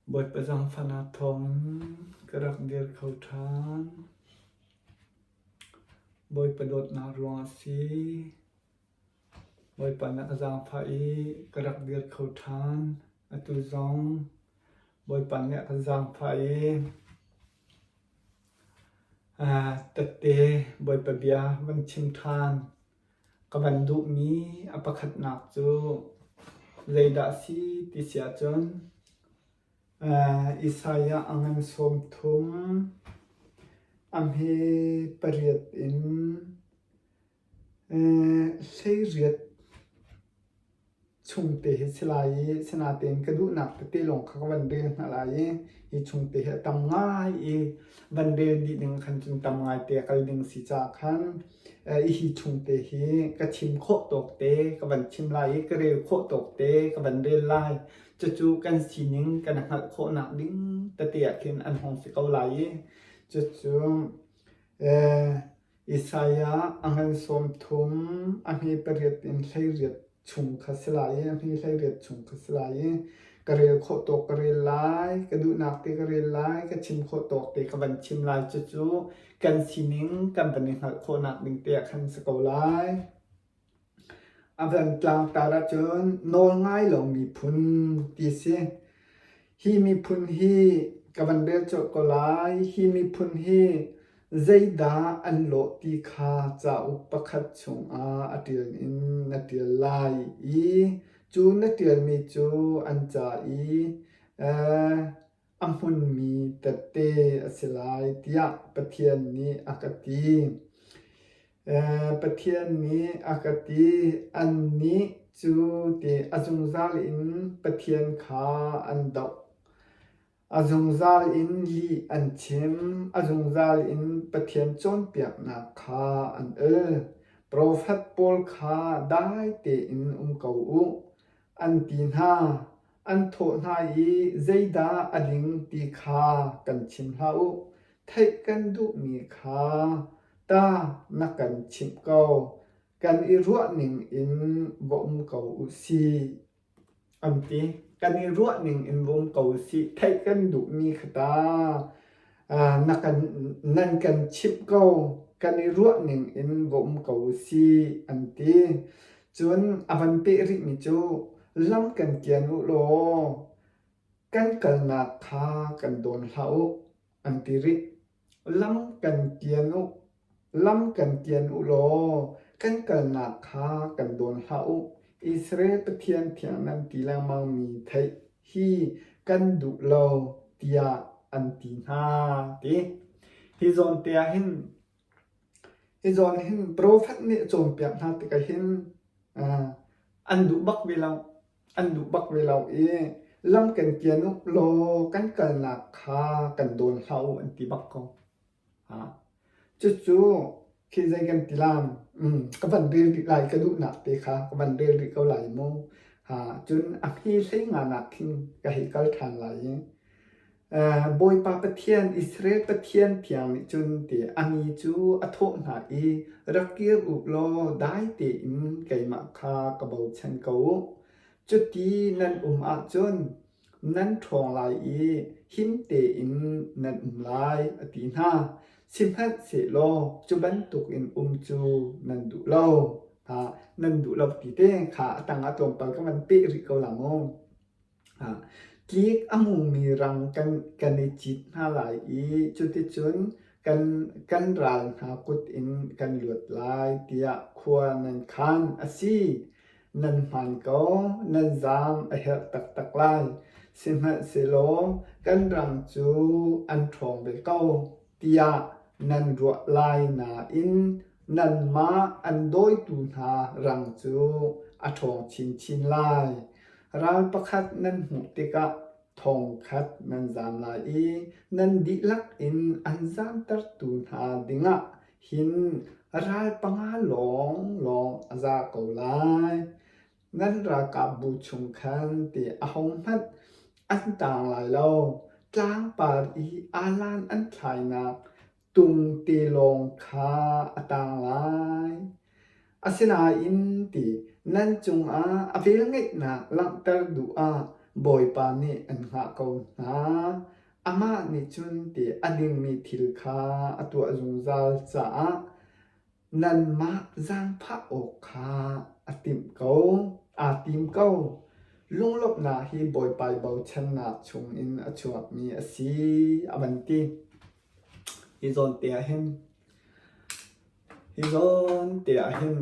Bawipa zaangfahnak thawngin ka rak dir kho ṭhan. Bawipa dawtnak ruangah a si. Bawipa na ka zaangfah i ka rak dir kho ṭhan. Atu zong Bawipa nih a ka zaangfah i tette Bawipa bia van chim ṭhan. Ka van duhmi a pakhatnak cu zeidah a si ti si ahcun Isaiah a ngan 30 a hme pariat in 18 Chungte hi si lai i sinain ka duhnak tete lawng kha ka van rel hna lai i hi chungte hi a tam ngai i van rel dih ding khan cun tam ngaite a kal ding si caah khan hi chungte hi ka chim khawh tawk te ka van chim lai i ka rel khawh tawk te ka van rel lai. Cucu kan sining kan hngalh khawhnak ding tete ah khin an hong si ko lai i cucu Isaiah a ngan 30 a hme pariat in 18 chung kha si lai i a hme 18 chung kha si lai i ka rel khawh tawk ka rel lai, ka duhnak te ka rel lai, ka chim khawh tawk te ka van chim lai. Cucu kan sining kan van i hngalh khawhnak ding te ah khan si ko lai. A van tlangtar ahcun nawl ngai lo miphun ti a si. Hi miphun hi ka van rel colh ko lai. Hi miphun hi zeidah an lawh ti kha cauk pakhat chungah a ṭial in na ṭial lai i cu na ṭialmi cu an ca i a hmunmi tette a si lai tiah Pathian nih a ka ti. Pathian nih a ka ti. Annih cu ti a zungzal in Pathian kha an doh. A zungzal in lih an chim. A zungzal in Pathian cawnpiaknak kha an el. Profet pawl kha dai tein um ko u, an ti hna. An thawh hna i zeidah a ding ti kha kan chim hlah u. Theih kan duhmi kha ta na kan chimh ko. Kan i ruahning in va um ko u sih, an ti. Kan i ruahning in va um ko u sih. Theih kan duhmi kha ta na kan, nan kan chimh ko. Kan i ruahning in va um ko u sih, an ti. Cun a van peh rihmi cu lam kan kian u law kan kalnak kha kan dawn hlah u, an ti rih. Lam kan kian u, lam kan kian u law kan kalnak kha kan dawn hlah u. Israel Pathian thiang nan ti lengmangmi theih hi kan duh lo, tiah an ti hna, ti. Hi zawn te ah hin Hi zawn hin profet nih a cawnpiak hna tikah hin an duh bak ve lo. An duh bak ve lo i lam kan kian u law kan kalnak kha kan dawn hlah u an ti bak ko. Cucu khi zei kan ti lam ka van rel rih lai ka duhnak te kha ka van rel rih ko lai mu. Cun a hme hlei nga nak khin ka hei kal ṭhan lai i Bawipa Pathian, Israel Pathian thiang nih cun ti a mi cu a thawh hna i, Rak kir u law dai tein keimah kha ka bochan ko u. Cuti nan um ahcun nan ṭhawng lai i him tein nan um lai, a ti hna. Sihmanhsehlaw cu bantukin um cu nan duh lo. Nan duh lo ti te kha a tangah tlawmpal ka van peh rih ko la mu. Tlik a hmumi rang kan i cit hna lai i cuticun kan ral hna kut in kan luat lai tiah khua nan khan. A si, nan hmaan ko, nan zaam a herh taktak lai. Sihmanhsehlaw kan rang cu an ṭhawng ve ko tiah nan ruah lai nain nanmah an dawitu hna rang cu a ṭhawng chinchin lai. Ral pakhat nan hmuh tikah thong khat nan zaam lai i nan dihlak in an zaamtertu hna dingah hin ral panga lawnglawng a za ko lai. Nan ralkapbu chung khan ti ahohmanh an taang lai lo. Tlangpar i alan an thlainak tung te lawng kha a taang lai. Asinain ti nan cungah a velngeihnak langhter duh ah. Bawipa nih an hngah ko hna. Amah nih cun ti a dingmi thil kha a tuah zungzal caah nanmah zaangfah awk kha a timh ko, aa tim ko. Lunglawmhnak hi Bawipa i bochannak chungin a chuakmi a si, a van ti. Hi zawn te ah hin, hi zawn te ah hin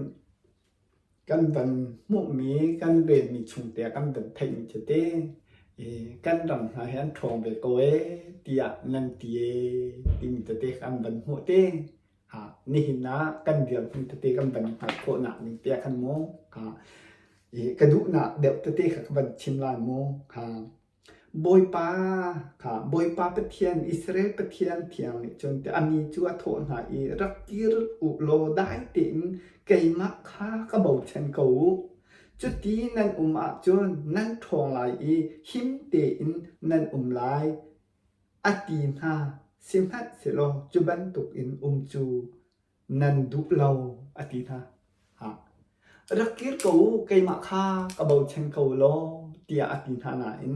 kan van hmuhmi, kan relmi chung te ah kan van theihmi tete kan ram hna hi an ṭhawng ve ko ee tiah nan ti ee timi tete kan van hmuh te. Ha, nihin ah kan dirhmun tete kan van hngalh khawhnak ding te ah khan mu ha, ka duhnak deuh tete kha ka van chim lai mu. Ha, Bawipa kha Bawipa Pathian Israel Pathian thiang nih cun a mi cu a thawh hna i rak kir u law dai tein keimah kha ka bochan ko u. Cuti nan um ahcun nan ṭhawng lai i him tein nan um lai, a ti hna. Sihmanhsehlaw cu bantukin um cu nan duh lo, a ti hna. Rak kir ko u, keimah kha ka bochan ko law tiah a ti hna nain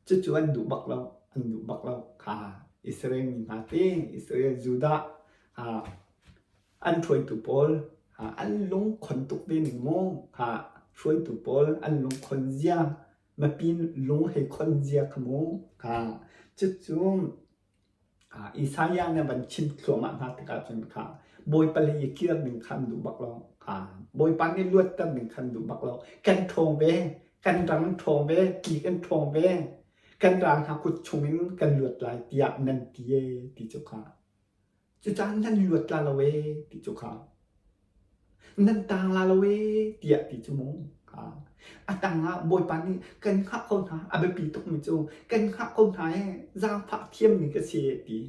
cucu an duh bak lo, an duh bak lo. Kha Israel mi hna te, Israel Judah an hruaitu pawl an lungkhon tuk ve ning mu. Hruaitu pawl an lungkhon zia, mipi lung hei khon zia kha mu. Cucu Isaiah nih a van chim thluahmah hna tikah cun kha Bawipa lei i kir ding kha an duh bak lo. Bawipa nih luatter ding kha an duh bak lo. Kan ṭhawng ve, kan rang an ṭhawng ve, tlik an ṭhawng ve, kan ral hna kut chungin kan luat lai tiah nan ti ee ti cu kha. Cucaah nan luat la lo ee ti cu kha. Nan tang la lo ee tiah ti cu mu. A tang ah Bawipa nih kan hngah ko hna a biapi tukmi cu kan hngah ko hna ee zaangfah thiammi ka si ee ti.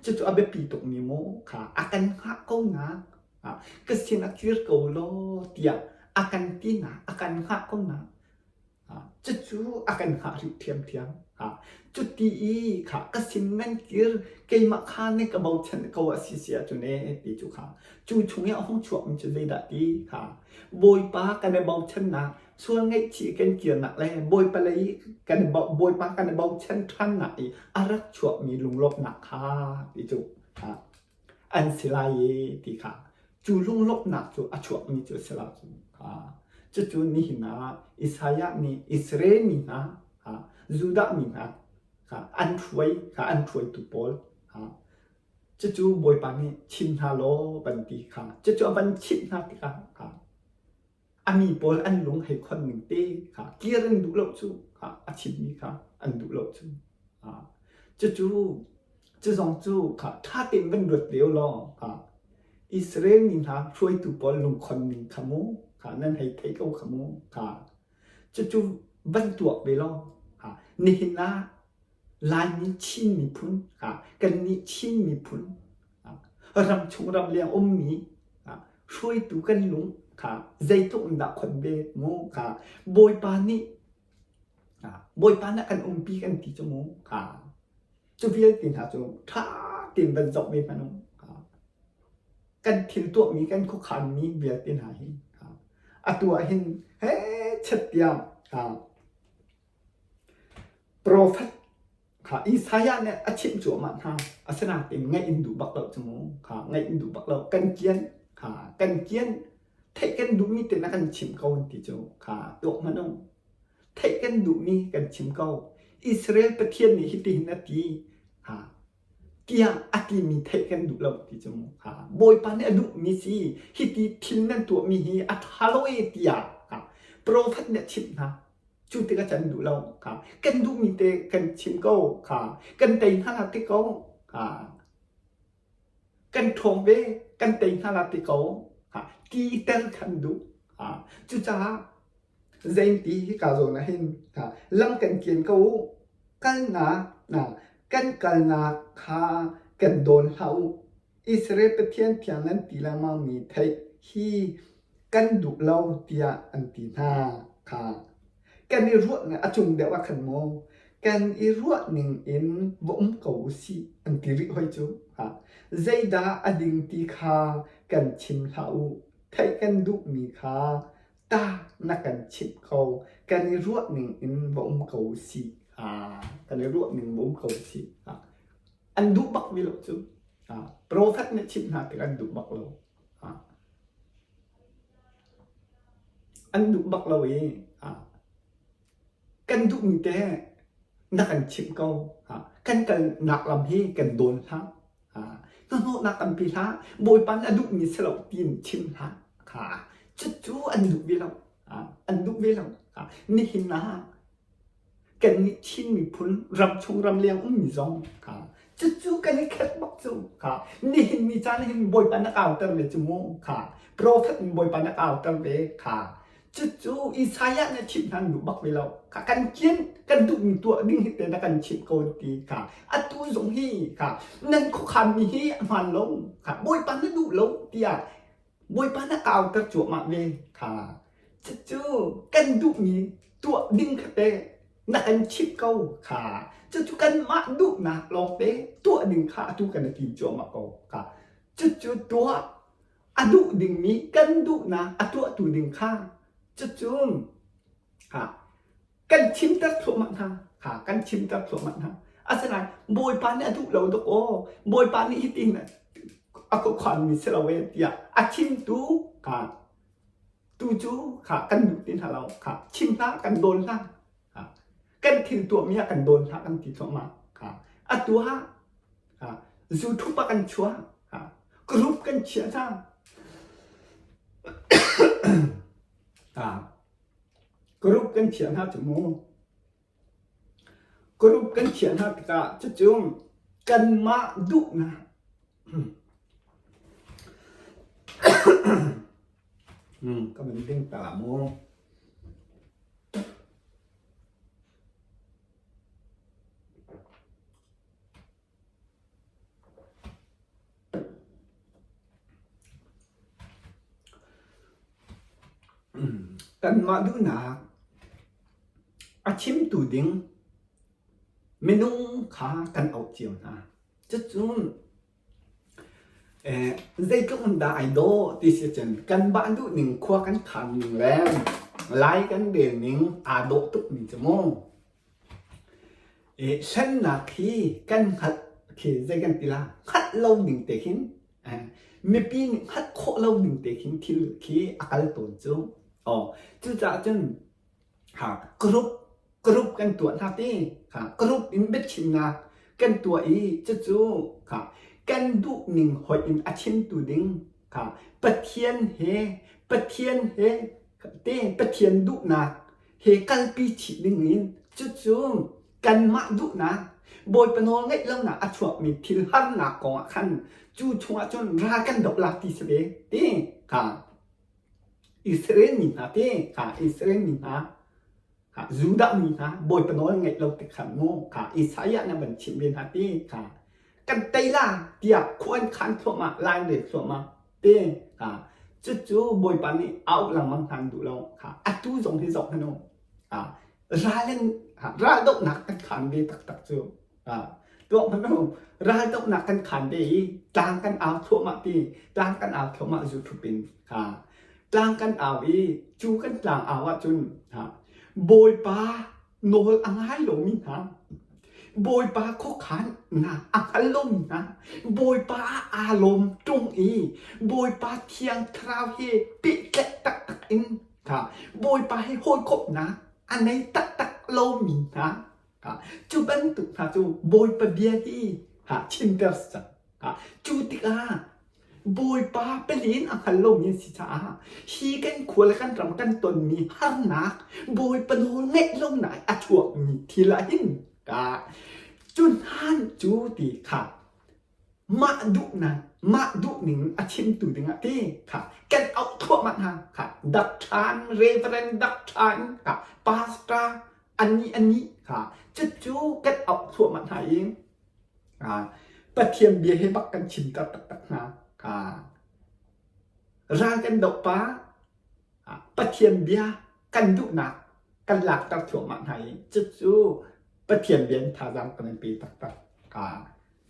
Cucu a biapi tukmi mu kha a kan hngah ko na ka sin ah kir ko law tiah a kan ti na a kan hngah ko na Cucu a kan hngah rih ṭhiamṭhiam. Cuti i kha ka sin nan kir, keimah kha nan ka bochan ko a si si ahcun ee ti cu kha cu chung i a hung chuakmi cu zeidah ti kha Bawipa kan i bochannak, sual ngaihchih kan kirnak le Bawipa lei kan i Bawipa kan i bochan ṭhannak i a rak chuakmi lunglawmhnak kha ti cu an si lai i ti kha cu lunglawmhnak cu a chuakmi cu a si lo cu cucu nihin ah Isaiah nih Israel mi hna Judah mi hna an hruai kha an hruaitu pawl cucu Bawipa nih chim hna law van ti kha cucu a van chimh hna tikah a mi pawl an lung hei khon ning te kha kir an duh lo cu kha a chimmi kha an duh lo cu cucu cu zong cu kha ṭha tein van ruat lio law kha Israel mi hna hruaitu pawl lungkhon ning kha mu kha nan hei thei ko kha mu kha cucu van tuak ve law kha nihin ah Laimi Chin miphun kha kannih Chin miphun ramchung ramleng ummi hruaitu kan lung kha zeitluk in dah khon ve mu kha Bawipa nih Bawipa nih kan umpi kan ti cu mu kha cu vialte hna cu ṭha tein van zoh ve hmanh u kan thil tuahmi kan khuakhanmi vialte hna hi atu ah hin he chet tiang Profet kha Isaiah nih a chimh cuahmah hna. Asinain ngaih in duh bak lo cu mu. Kha ngaih in duh bak lo. Kan kian. Kha kan kian. Theih kan duhmi te na kan chimh ko an ti cu. Kha tuak hmanh u. Theih kan duhmi kan chim ko. Israel Pathian nih hitihin a ti. Ha tiah a timi theih kan duh lo ti cu mu. Ha Bawipa nih a duhmi si hiti thil nan tuahmi hi a ṭha lo e tiah ha profet nih a chimh hna. Cu tikah kan duh lo kha kan duhmi te kan chim ko kha kan tei hna la ti ko kha kan ṭhawng ve kan tei hna la ti ko kha ti tel kan duh kha cucaah zeiti hika zawn ah hin kha lam kan kian ko u kalnak na kan kalnak kha kan dawn hlah u Israel Pathian thiang nan ti lengmangmi theih hi kan duh lo tiah an ti hna kha kan i ruah a cung deuh ah khan maw kan i ruah ning in va um ko u sih an ti rih hoi cu ha zeidah a ding ti kha kan chim hlah u theih kan duhmi kha. Ta na kan chimh ko. Kan i ruah ning in va um ko sih. Kan i ruah ning va um ko sih. An duh bak mi lo cu. Profet nih chimh hna tik an duh bak lo. An duh bak lo i kan duhmi te na kan chimh ko. Kan kalnak lam hi kan dawn hlah. Hnahnawhnak tampi hlah. Bawipa nih a duhmi si lo tiin chim hlah. Cucu an duh ve lo. An duh ve lo. Nihin ah kannih Chin miphun ramchung ramleng ummi zong cucu kan i khat bak cu. Nihin ni caan hin Bawipa na kauter ve cu mu. Prophet in Bawipa na kauter ve. Cucu Isaiah nih chimh hna an duh bak ve lo. Kha kan kin kan duhmi tuah ding hi te na kan chimh ko ti kha atu zong hi kha nan khuakhanmi hi a hmaan lo kha Bawipa na duh lo tiah Bawipa na kauter cuahmah ve kha cucu kan duhmi tuah ding kha te na kan chimh ko kha cucu kanmah duhnak lawngte tuah ding kha atu kan i tim cuahmah ko kha cucu tuah a duh dingmi kan duhnak a tuahtu ding kha cucun ha kan chimter thluahmah hna ha kan chimter thluahmah hna asinain bawipa nih a duh lo dok aw bawipa nih hitin a khuakhanmi si lo e tiah a chimtu kha tu cu kha kan duh ti hna lo kha chim hlah kan dawn hlah kan thil tuahmi ah kan dawn hlah kan ti thluahmah kha atu ah Zu thup ah kan chuah. Group kan chiah hna. Group kan chiah hna cu mu. Group kan chiah hna tikah cucu kanmah duhnak ka van ding ta mu. Kanmah duhnak a chimtu ding minung kha kan auh cio hna. Cucun zeitluk in dah ai dawh ti si cun kanmah duhning khua kan khan ning le lai kan rel ning aa dawh tukmi cu mu. Hlennak hi kan hngalh khi zei kan ti la hngalh lo ning te khin mipi nih hngalh khawh lo ning te khin thil khi a kal tawn cu. Aw cucaah cun ha group group kan tuah hna ti ha group in biachimnak kan tuah i cucu kha kan duh ning hoih in a chimtu ding kha Pathian he Pathian he te Pathian duhnak he kalpi chih dingin cucu kanmah duhnak Bawipa nawl ngeih lonak a chuakmi thil harnak kong ah khan cu chungah cun ral kan doh la ti si ve ti kha Israel mi hna ti kha Israel mi hna kha Judah mi hna Bawipa nawl ngeih lo tik khan mu kha Isaiah nih a van chimh ve hna ti kha kan tei la tiah khua an khan thluahmah lai an rel thluahmah te kha cucu Bawipa nih a auh lengmang hna an duh lo kha atu zong hi zoh hmanh u ral in raldohnak kan khan ve taktak cu tuah hmanh u raldohnak kan khan ve i tlang kan au thluahmah ti tlang kan au thluahmah zu thup in kha tlang kan au i cu kan tlang au ahcun Bawipa nawl a ngai lomi hna Bawipa khuakhan nak a hngal lomi hna Bawipa ah aa lawm ṭung i Bawipa Thiang Thlarau he pehtlaih taktak in kha Bawipa he hawikomhnak a nei taktak lomi hna kha cu bantuk hna cu Bawipa bia hi ha chimter si cang. Cu tikah Bawipa pali in a hngal lomi an si caah hi kan khua le kan ram kan tonmi harnak Bawipa nawl ngeih lonak a chuakmi thil ah hin ka cu hnan cu ti kha mah duhnak mah duhning a chimtu dingah ti kha kan auh thluahmah hna kha Doctor Reverend Doctor kha Pastor anih anih kha cucu kan auh thluahmah hna i Pathian bia he bak kan chimter taktak hna. Ral kan doh pa Pathian bia kan duhnak kan lakter thluahmah hna i cucu Pathian bia in thazaang kan in pe taktak.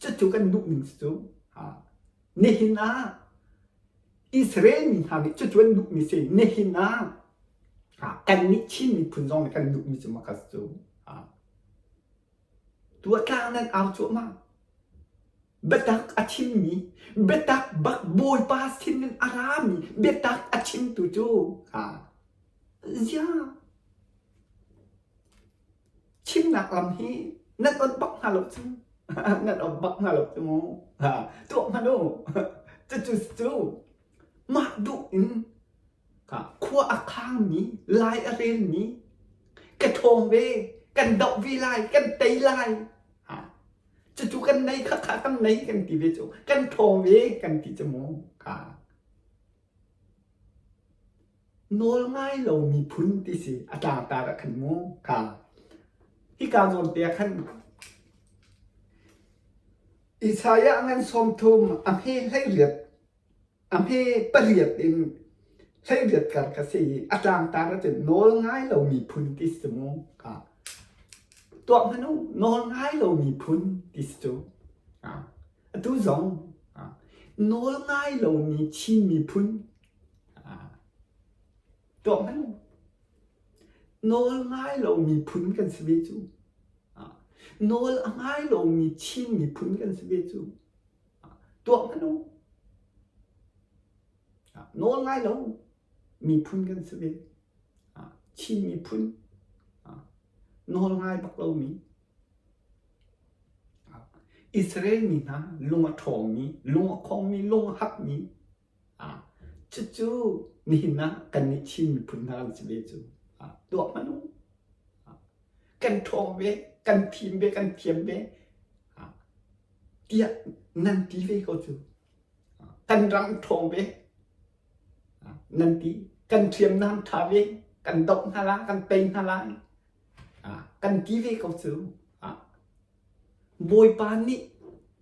Cucu kan duh ning cu nihin ah Israel mi hna nih cucu an duhmi si nihin ah. Kannih Chin miphun zong nih kan duhmi cu makas cu tuatlang nan au cuahmah. Biatak a chimmi, biatak bak Bawipa sin in a rami biatak a chimtu cu ziah chimnak lam hi nan onh bak hna lo cu. Nan onh bak hna lo cu mu. Tuah hmanh u. Cucu cu mah duh in Khua a khangmi, lai a relmi, ka ṭhawng ve, kan doh ve lai, kan tei lai. Cucu kan nei khakha kan nei kan ti ve cu. Kan ṭhawng ve kan ti cu mu. Nawl ngai lo miphun ti si a tlangtar ah khan mu. Hika zawn te ah khan Isaiah ngan 30 a hme 18 A hme pariat in 18 kar ka si i a tlangtar ahcun nawl ngai lo miphun ti si mu. Tuah hmanh u, nawl ngai lo miphun ti si cu. Atu zong nawl ngai lomi Chin miphun tuah hmanh u. Nawl ngai lo miphun kan si ve cu. Nawl a ngai lomi Chin miphun kan si ve cu. Tuah hmanh u. Nawl ngai lo miphun kan si ve. Chin miphun nawl ngai bak lomi. Israel mi hna lung a ṭhawngmi, lung a khongmi, lung a hakmi. Cucu nihin ah kannih Chin miphun hna kan si ve cu. Tuah hmanh u. Kan ṭhawng ve, kan fim ve, kan thiam ve. Tiah nan ti ve ko cu. Kan ram ṭhawng ve nan ti. Kan hriamnam ṭha ve. Kan doh hna la, kan tei hna lai. Kan ti ve ko cu. Bawipa nih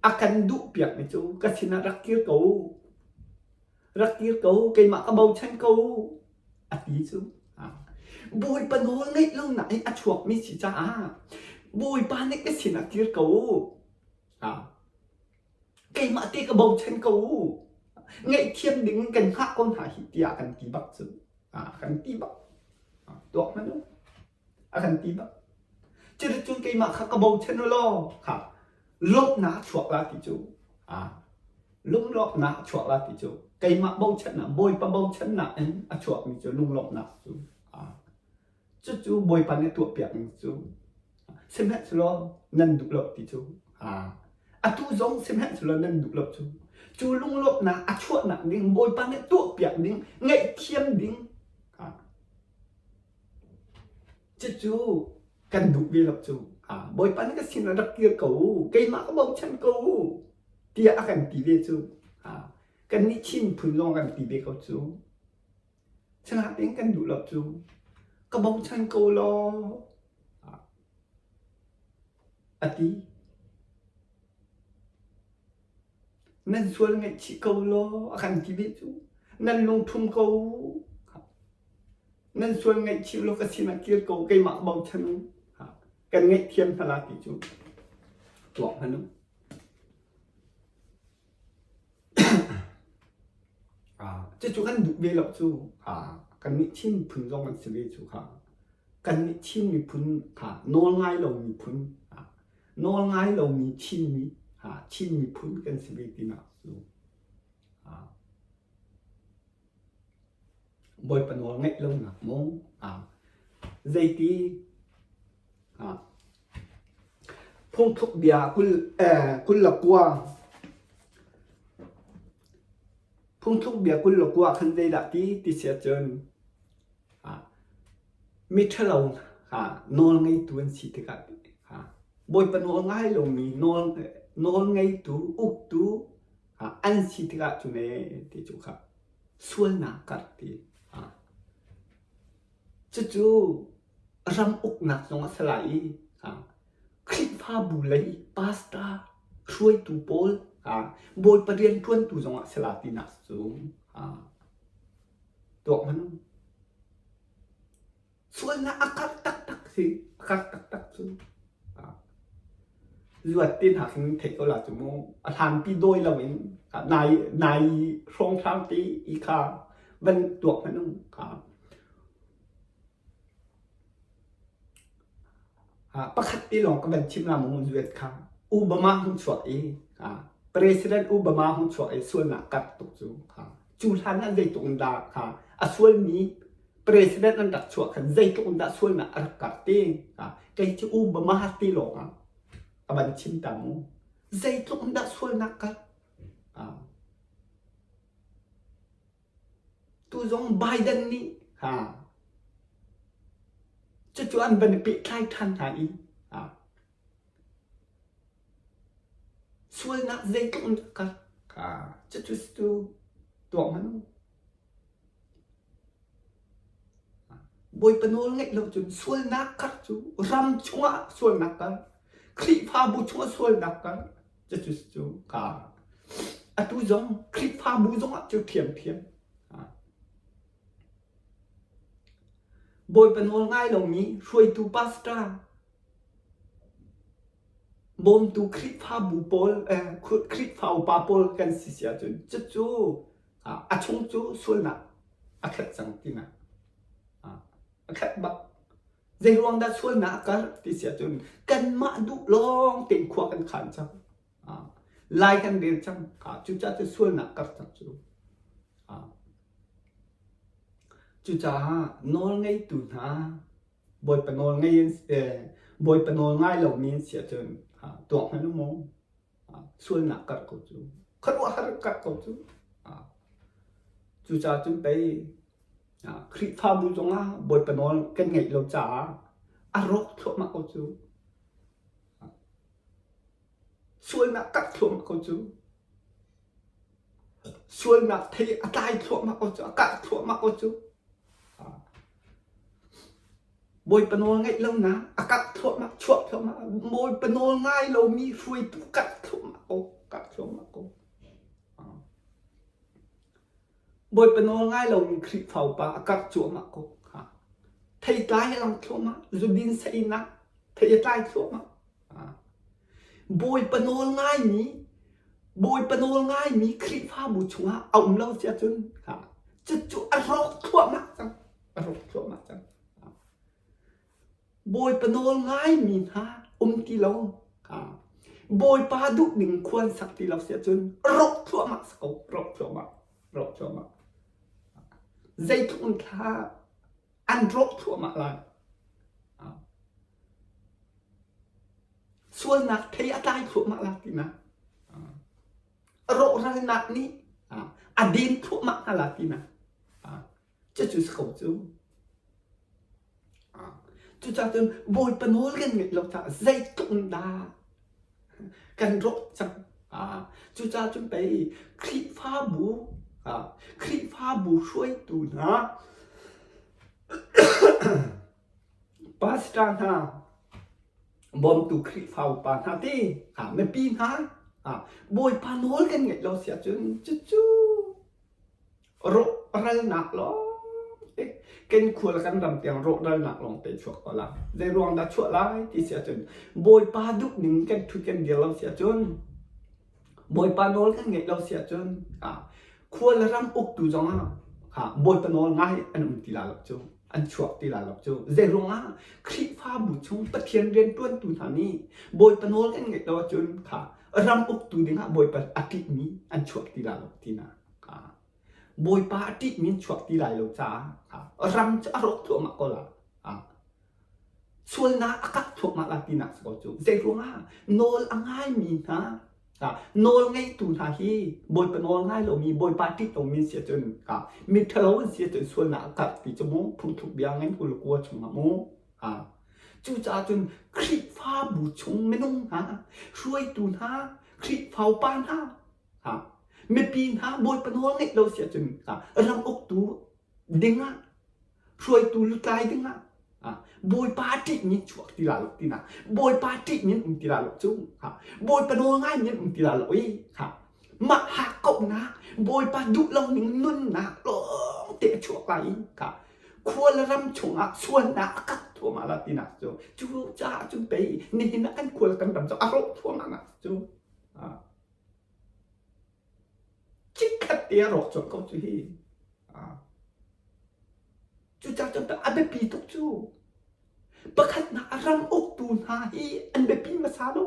a kan duhpiakmi cu ka sinah rak kir ko. Rak kir ko, keimah ka bochan ko a ti cu. Bawipa nawl ngeih lonak in a chuakmi si caah Bawipa nih ka sinah kir ko. Keimah te ka bochan ko. Ngaihthiam ding in kan hngah ko hna hi tiah kan ti bak cu. Kan ti bak. Tuak hmanh u. A kan ti bak. Cuticun keimah kha ka bochan u law kha lawmhnak a chuak la ti cu. Lunglawmhnak a chuak la ti cu keimah bochannak Bawipa bochannak in a chuakmi cu lunglawmhnak cu cucu Bawipa nih tuahpiak ning cu sihmanhsehlaw nan duh lo ti cu atu zong sihmanhsehlaw nan duh lo cu cu lunglawmhnak a chuahnak ding Bawipa nih tuahpiak ding ngaihthiam ding cucu kan duh ve lo cu Bawipa nih ka sinah rak kir ko keimah ka bochan ko tiah a kan ti ve cu. Kannih Chin phun lawng kan ti ve ko cu. Sinain kan duh lo cu. Ka bochan ko law a ti. Nan sual ngaihchih ko law a kan ti ve cu. Nan lungthum ko. Nan sual ngaihchih law ka sinah kir ko keimah bochan u. Kan ngaihthiam hna la ti cu. Tuak hmanh u. Cucu kan duh ve lo cu. Kannih Chin miphun zong kan si ve cu kha. Kannih Chin miphun kha nawl ngai lo miphun, nawl ngai lomi Chinmi, Chin miphun kan si ve tinak cu. Bawipa nawl ngaih lonak maw? Zeiti Phungthluk bia 29 Phungthluk bia 29 khan zeidah ti ti si ahcun miṭhalo nawl ngeitu an si tikah Bawipa nawl ngai lomi nawl ngeitu uktu an si tikah cun ee ti cu kha sualnak karh ti. Cucu ram uknak zong a si lai i Khrihfabu lei pastor hruaitu pawl Bawipa rianṭuantu zong ah si la tinak cu tuak hmanh u. Sualnak a karh taktak si, a karh taktak cu. Luat te hna khin theih ko la cu mu. A hlanpi dawi loin nai nai hrawnghrang te i kha van tuak hmanh u. Pakhat te lawng ka van chim la mu US kha Obama hung chuak i President Obama hung chuak i sualnak karh tuk cu cu hlan ah zeitluk in dah kha a sualmi President an rak chuah khan zeitluk in dah sualnak a rak karh te kei cu Obama te lawng ah ka van chim ta mu zeitluk in dah sualnak karh Tu zong Biden nih ha cucu an van i pehtlai ṭhan hna i ha sualnak zeitluk in dah kal ha cucu cu tuah hmanh u. Bawipa nawl ngeih lo cun sualnak kar cu ram chungah sualnak kar, Khrihfabu chungah sualnak kar, cucu cu ka atu zong Khrihfabu zongah cu ṭhiamṭhiam. Bawipa nawl ngai lomi hruaitu pastor, bawmtu Khrihfabu pawl, eh, Khrihfa upa pawl kan si si ahcun cucu a chung cu sualnak a khat cang tinak a khat bak. Zei ruang dah sualnak a karh ti si ahcun kanmah duh lawng tein khua kan khan cang. Lai kan rel cang. Cucaah cu sualnak karh cang cu. Cucaah nawlngeitu hna Bawipa nawl ngei in Bawipa nawl ngai lomi an si ahcun tuak hmanh u mu. Sualnak karh ko cu. Khuaruahhar karh ko cu. Cucaah cun pei Khrihfabu zongah Bawipa nawl kan ngeih lo caah a rawk thluahmah ko cu. Sualnak karh thluahmah ko cu. Sualnak thei a tlai thluahmah ko cu, a karh thluahmah ko cu. Bawipa nawl ngaih lonak a karh thluahmah, chuah thluahmah. Bawipa nawl ngai lomi hruaitu karh thluahmah ko, karh thluahmah ko. Bawipa nawl ngai lomi Khrihfa upa a karh cuahmah ko. Theitlai a lang thluahmah, zudin saeinak thei a tlai thluahmah. Bawipa nawl ngaimi Bawipa nawl ngaimi Khrihfabu chungah a um lo si ahcun cucu a rawk thluahmah cang. A rawk thluahmah cang. Bawipa nawl ngaimi hna um ti lo. Bawipa duh ning khuan sak ti lo si ahcun rawk thluahmah si ko. Rawk thluahmah. Rawk thluahmah. Zeitluk in thla an rawk thluahmah lai. Sualnak thei a tlai thluahmah la tinak. Rawhralnak nih a den thluahmah hna la tinak. Cucu si ko cu. Cucaah cun Bawipa nawl kan ngeih lo caah zeitluk in dah kan rawh cang. Cucaah cun pei Khrihfabu Khrihfabu hruaitu hna Pastor hna, bawmtu Khrihfa upa hna ti, mipi hna, Bawipa nawl kan ngeih lo si ahcun cucu rawhralnak lawngte kan khua le kan ram tiang rawhralnak lawngte chuak ko la. Zei ruang dah chuah lai ti si ahcun Bawipa duh ning kan ṭhut kan dir lo si ahcun Bawipa nawl kan ngeih lo si ahcun khua le ram uktu zongah Bawipa nawl ngai an um ti la lo cu an chuak ti la lo cu zei ruangah Khrihfabu chung Pathian rianṭuantu hna nih Bawipa nawl kan ngeih lo ahcun kha ram uktu dingah Bawipa a ṭihmi an chuak ti la lo tinak Bawipa a ṭihmi an chuak ti lai lo caah ram cu a rawk thluahmah ko la. Sualnak a kak thluahmah la tinak si ko cu. Zei ruangah nawl a ngaimi hna nawl ngeitu hna hi Bawipa nawl ngai lomi Bawipa ṭih lomi si ahcun mi ṭhalo an si ahcun sualnak a karh ti cu mu phungthluk bia ngan 29 chungah mu. Cucaah cun Khrihfabu chung minung hna, hruaitu hna, Khrihfa upa hna Mipi hna Bawipa nawl ngeih lo si ahcun ram uktu dingah hruaitu lutlai dingah Bawipa ṭihmi chuak ti la lo tinak Bawipa ṭihmi an um ti la lo cu Bawipa nawl ngaimi an um ti la lo i mah hakkauhnak Bawipa duh lo ning nunnak lawng te a chuak lai i khua le ram chungah sualnak a kat thluahmah la tinak cu cu caah cun pei nihin ah kan khua le kan ram cu a rawh thluahmah nak cu Chikkhat te a rawk colh ko cu hi. Cucaah cun a biapi tuk cu. Pakhatnak a ram uktu hna hi an biapi hmasa lo.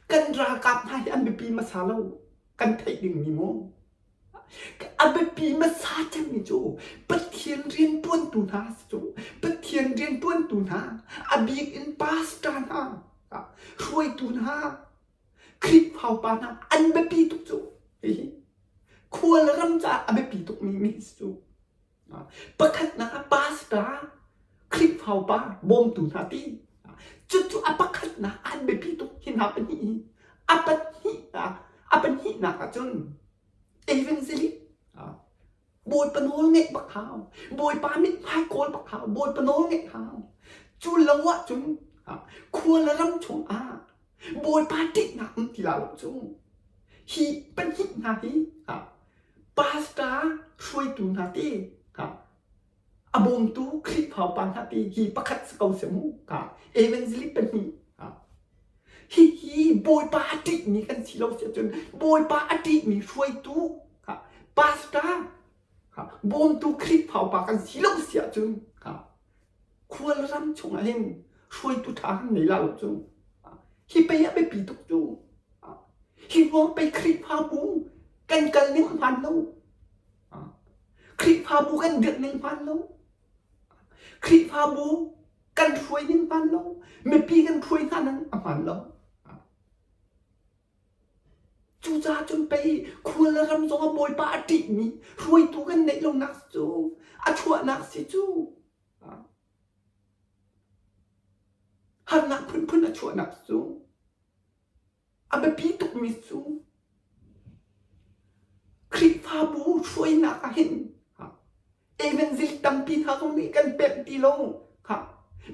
Kan ralkap hna hi an biapi hmasa lo. Kan theih dingmi mu. A biapi hmasa cemmi cu Pathian rianṭuantu hna si cu. Pathian rianṭuantu hna, a bik in pastor hna, hruaitu hna, Khrihfa upa hna an biapi tuk cu. Hihi khua le ram caah a biapi tukmi mi si cu. Pakhatnak ah pastor, Khrihfa upa, bawmtu hna ti. Cucu a pakhatnak an biapi tuk hi hna pahnih hi. A pahnihnak, a pahnihnak ahcun evangelist, Bawipa nawl ngeih bak hau. Bawipa mithmai kawl bak hau. Bawipa nawl ngeih hau. Cu lo ahcun khua le ram chungah Bawipa ṭihnak um ti la lo cu. Hi pahnih hna hi Pastor hruaitu hna ti a bawmtu Khrihfa upa hna ti hi pakhat si ko seh mu evangelist pahnih hihi Bawipa a ṭihmi kan si lo si ahcun Bawipa a ṭihmi hruaitu pastor bawmtu Khrihfa upa kan si lo si ahcun khualram chungah hin hruaitu ṭha kan ngei la lo cu hi pei a biapi tuk cu Hi ruang pei Khrihfabu kan kal ning a hmaan lo. Khrihfabu kan dirh ning hmaan lo. Khrihfabu kan hruai ning hmaan lo. Mipi kan hruai hna ning a hmaan lo. Cucaah cun pei khua le ram zong ah Bawipa a ṭihmi hruaitu kan neih lonak cu a chuahnak si cu. Harnak phunphun a chuahnak cu. A biapi tukmi cu Khrihfabu hruainak ah hin evangelist tampi hna zong nih kan pemh ti lo.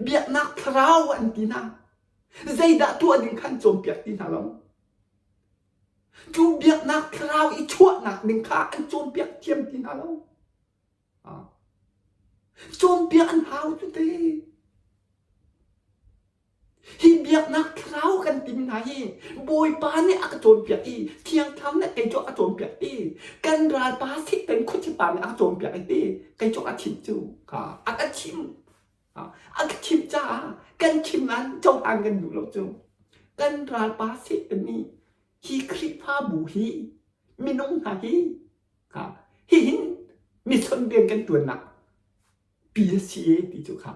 Biaknak thlarau an ti hna. Zeidah tuah ding kha an cawnpiak ti hna lo. Cu biaknak thlarau i chuahnak ding kha an cawnpiak thiam ti hna lo. Cawnpiak an hau cu te. Hi biaknak thlarau kan timi hna hi Bawipa nih a ka cawnpiak i Thiang Thlarau nih kei cu a ka cawnpiak i kan ralpa Satan khuachipa nih a ka cawnpiak i ti kei cu a chimh cu a ka chimh. A ka chimh caah kan chim nain cohlan kan duh lo cu. Kan ralpa Satan nih hi Khrihfabu hi minung hna hi hihin mission rian kan ṭuannak pi a si e ti cu kha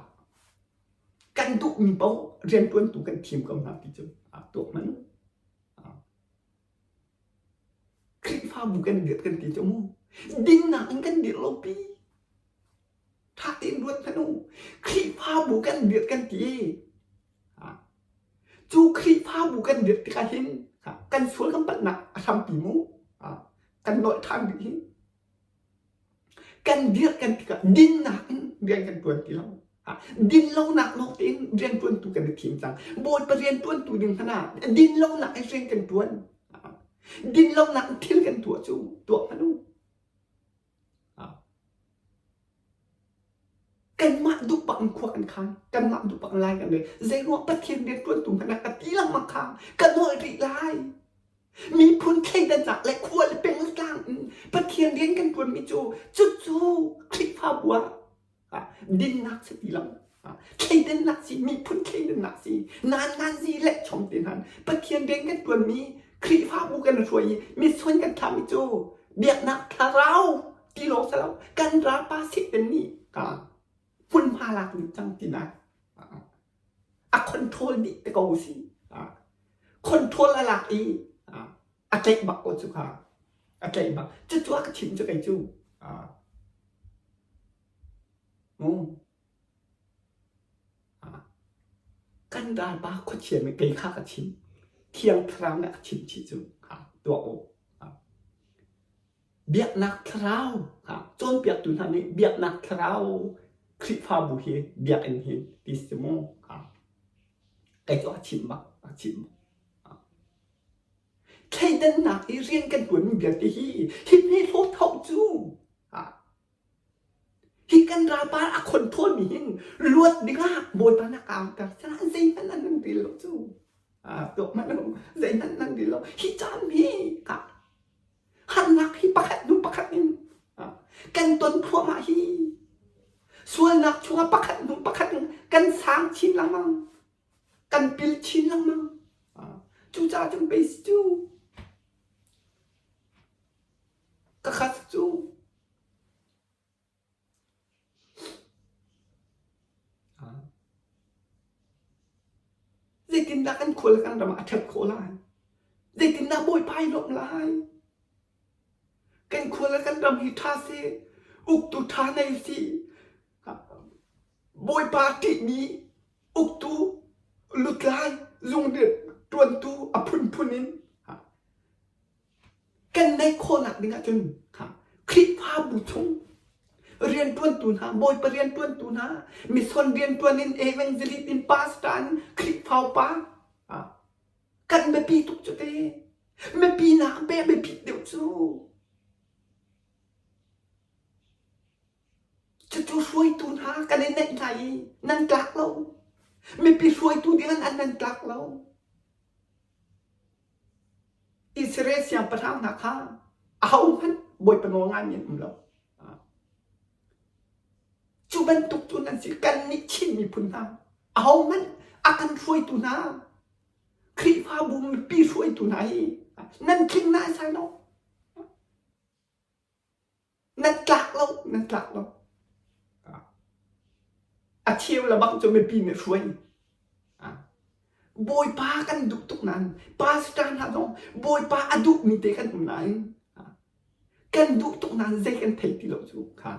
kan duhmi paoh rianṭuantu kan thim ko hna ti cu aa tuak hmanh. Khrihfabu kan dirh kan ti cu mu dinnak in kan dirh lo pi. Ṭha tein ruat hmanh u. Khrihfabu kan dirh kan ti. Cu Khrihfabu kan dirh tikah hin kan sual kan palhnak a hrampi mu. Kan nolh ṭhan rih hi. Kan dirh kan tikah dinnak in rian kan ṭuan ti lo. Dinlonak lawng tein rianṭuantu kan i thim cang. Bawipa rianṭuantu ding hmanh ah dinlonak in rian kan ṭuan. Dinlonak in thil kan tuah cu tuah hmanh u. Kanmah duhpak in khua kan khan. Kanmah duhpak in lai kan rel. Zeiruang Pathian rianṭuantu hmanh ah ka ti lengmang kha ka nawl rih lai. Miphun thleidannak le khua le peng le tlang in Pathian rian kan ṭuanmi cu cucu Khrihfabu ah dinnak si ti lo. Thleidannak si, miphun thleidannak si, nan nan zi le chom te hnan Pathian rian kan ṭuanmi Khrihfabu kan hruai i misuan kan thlahmi cu biaknak thlarau ti lawng si lo kan ralpa Satan nih hmunhma lak dih cang tinak a control dih te ko si. Control a lak i a tlaih bak ko cu kha. A tlaih bak. Cucu a ka chimh cu kei cu. Kan ralpa khuachia nih kei kha ka chim. Thiang Thlarau nih a ka chimh chih cu tuah u. Biaknak thlarau cawnpiaktu hna nih biaknak thlarau Khrihfabu hi biakinn hi ti si mu. Kei cu a chimh bak, a chimh bak. Thleidannak i rian kan ṭuanmi vialte hi hi hme hlawtho cu hi kan ralpa a control mi hin luat dingah Bawipa na kauter sinain zeihmanh an nan rel lo cu. Tuak hmanh u, zeihmanh nan rel lo. Hi caan hi harnak hi pakhat hnu pakhat in kan ton thluahmah hi. Sualnak chungah pakhat hnu pakhat in kan sang chin lengmang. Kan pil chin lengmang. Cucaah cun pei si cu. Ka khat cu. Zeitindah kan khua le kan ram ah a ṭhat khawh lai? Zeitindah Bawipa i lawmh lai? Kan khua le kan ram hi ṭha seh, uktu ṭha nei sih, Bawipa ṭihmi uktu lutlai zung ṭuantu a phunphun in Kan neih khawhnak ding ahcun Khrihfabu chung rianṭuantu hna, Bawipa rianṭuantu hna, mission rianṭuan in evangelist in pastor in Khrihfa upa kan biapi tuk cu te. Mipi nak pe biapi deuh cu. Cucu hruaitu hna kan i neih hna i nan tlak lo. Mipi hruaitu ding an nan tlak lo. Israel siangpahrang hna kha ahohmanh Bawipa nawl ngaimi an um lo. Cu bantuk cu nan si. Kannih Chin miphun hna ahohmanh a kan hruaitu hna Khrihfabu mipi hruaitu hna hi nan tling naisai lo. Nan tlak lo, nan tlak lo. A cheu le bang cu mipi nih hruai. Bawipa kan duh tuk nain pastor hna zong Bawipa a duhmi te kan um nain kan duh tuk nain zei kan thei ti lo cu kha.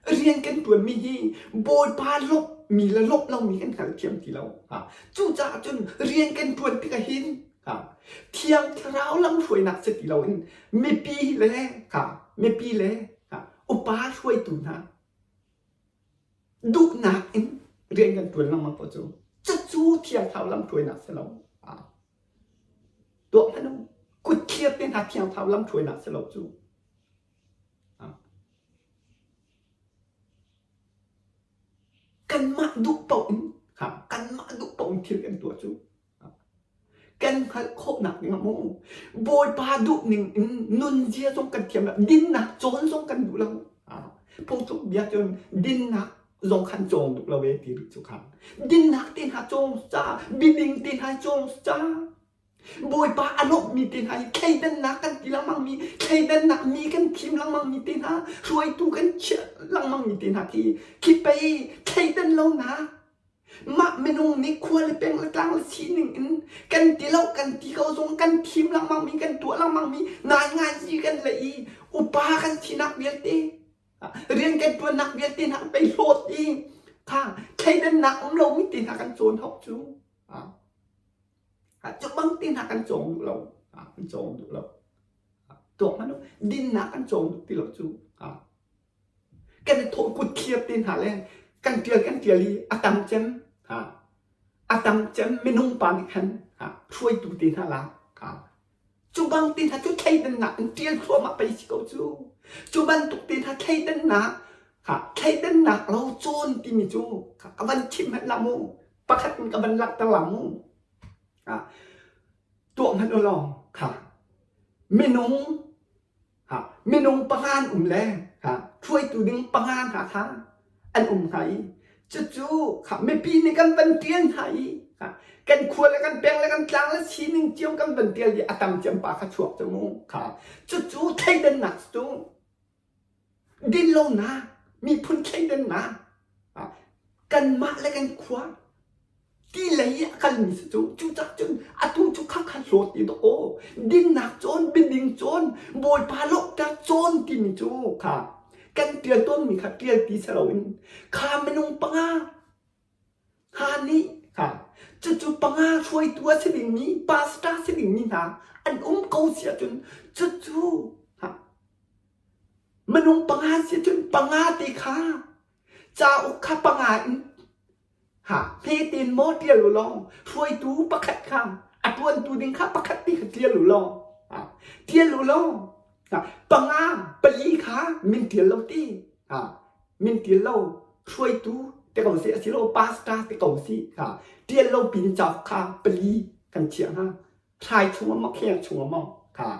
Rian kan ṭuanmi hi Bawipa lawmhmi le lawmh lomi kan hngalthiam ti lo. Cucaah cun rian kan ṭuan tikah hin Thiang Thlarau lamhruainak si ti loin mipi le mipi le upa hruaitu hna duhnak in rian kan ṭuan lengmang ko cu. Cucu Thiang Thlarau lamhruainak si lo. Tuah hmanh u. Kut thlir te hna Thiang Thlarau lamhruainak si lo cu. Kanmah duh paoh in kanmah duh paoh in thil kan tuah cu kan hngalh khawhnak ding ah mu Bawipa duh ning in nunzia zong kan thiam lo dinnak cawn zong kan duh lo phungtluk bia cun dinnak zong khan cawng duh lo e ti rih cu kha dinnak te hna cawng ca biading te hna cawng ca Bawipa a lawmhmi te hna hi thleidannak kan ti lengmangmi, thleidannak mi kan thim lengmangmi te hna, hruaitu kan chiah lengmangmi te hna khi khi pei thleidan lonak mah minung nih khua le peng le tlang le sining in kan ti lo kan ti ko zong kan thim lengmangmi kan tuah lengmangmi ngaingai kan le i upa kan sinak vialte rian kan tuannak vialte hna pei hlawt i kha thleidannak um lomi te hna kan cawn hok cu Cu bang te hna kan cawng duh lo. Kan cawng duh lo. Tuak hmanh u. Dinnak kan cawng duh ti lo cu. Kan i thawh kut thlir te hna le kan tial kan tial i a tam cem a tam cem minung pa nih khan hruaitu te hna la cu bang te hna cu thleidannak in tial thluahmah pei si ko cu. Cu bantuk te hna thleidannak thleidannak lo cawn timi cu ka van chim hmanh la mu. Pakhat in ka van langhter la mu. Tuah hmanh u law kha minung minung panga an um le hruaitu ding panga hna kha an um hnga i cucu kha mipi nih kan van ṭial hna i kan khua le kan peng le kan tlang le sining cio kan van ṭial i a tam cem pa kha chuak cu mu kha cucu thleidannak cu dinlonak miphun thleidannak kanmah le kan khua ti lei i a kalmi si cu cucah cun atu cu khakha hlawt i dawh dinnak cawn biading cawn bawipa lawhter cawn timi cu kha kan ṭial tawnmi kha ṭial ti si loin kha minung panga hna nih kha cucu panga hruaitu a si dingmi pastor si dingmi hna an um ko si ahcun cucu minung panga si ahcun panga te kha cauk kha panga in Hme tein maw ṭial u law hruaitu pakhat kha a ṭuantu ding kha pakhat te kha ṭial u law ṭial u law panga pali kha min ṭial lo ti min ṭial lo hruaitu te ko si asilo pastor te ko si ṭial lo pin cauk kha pali kan chiah hna hrai chung ah maw kheng chung ah maw kha.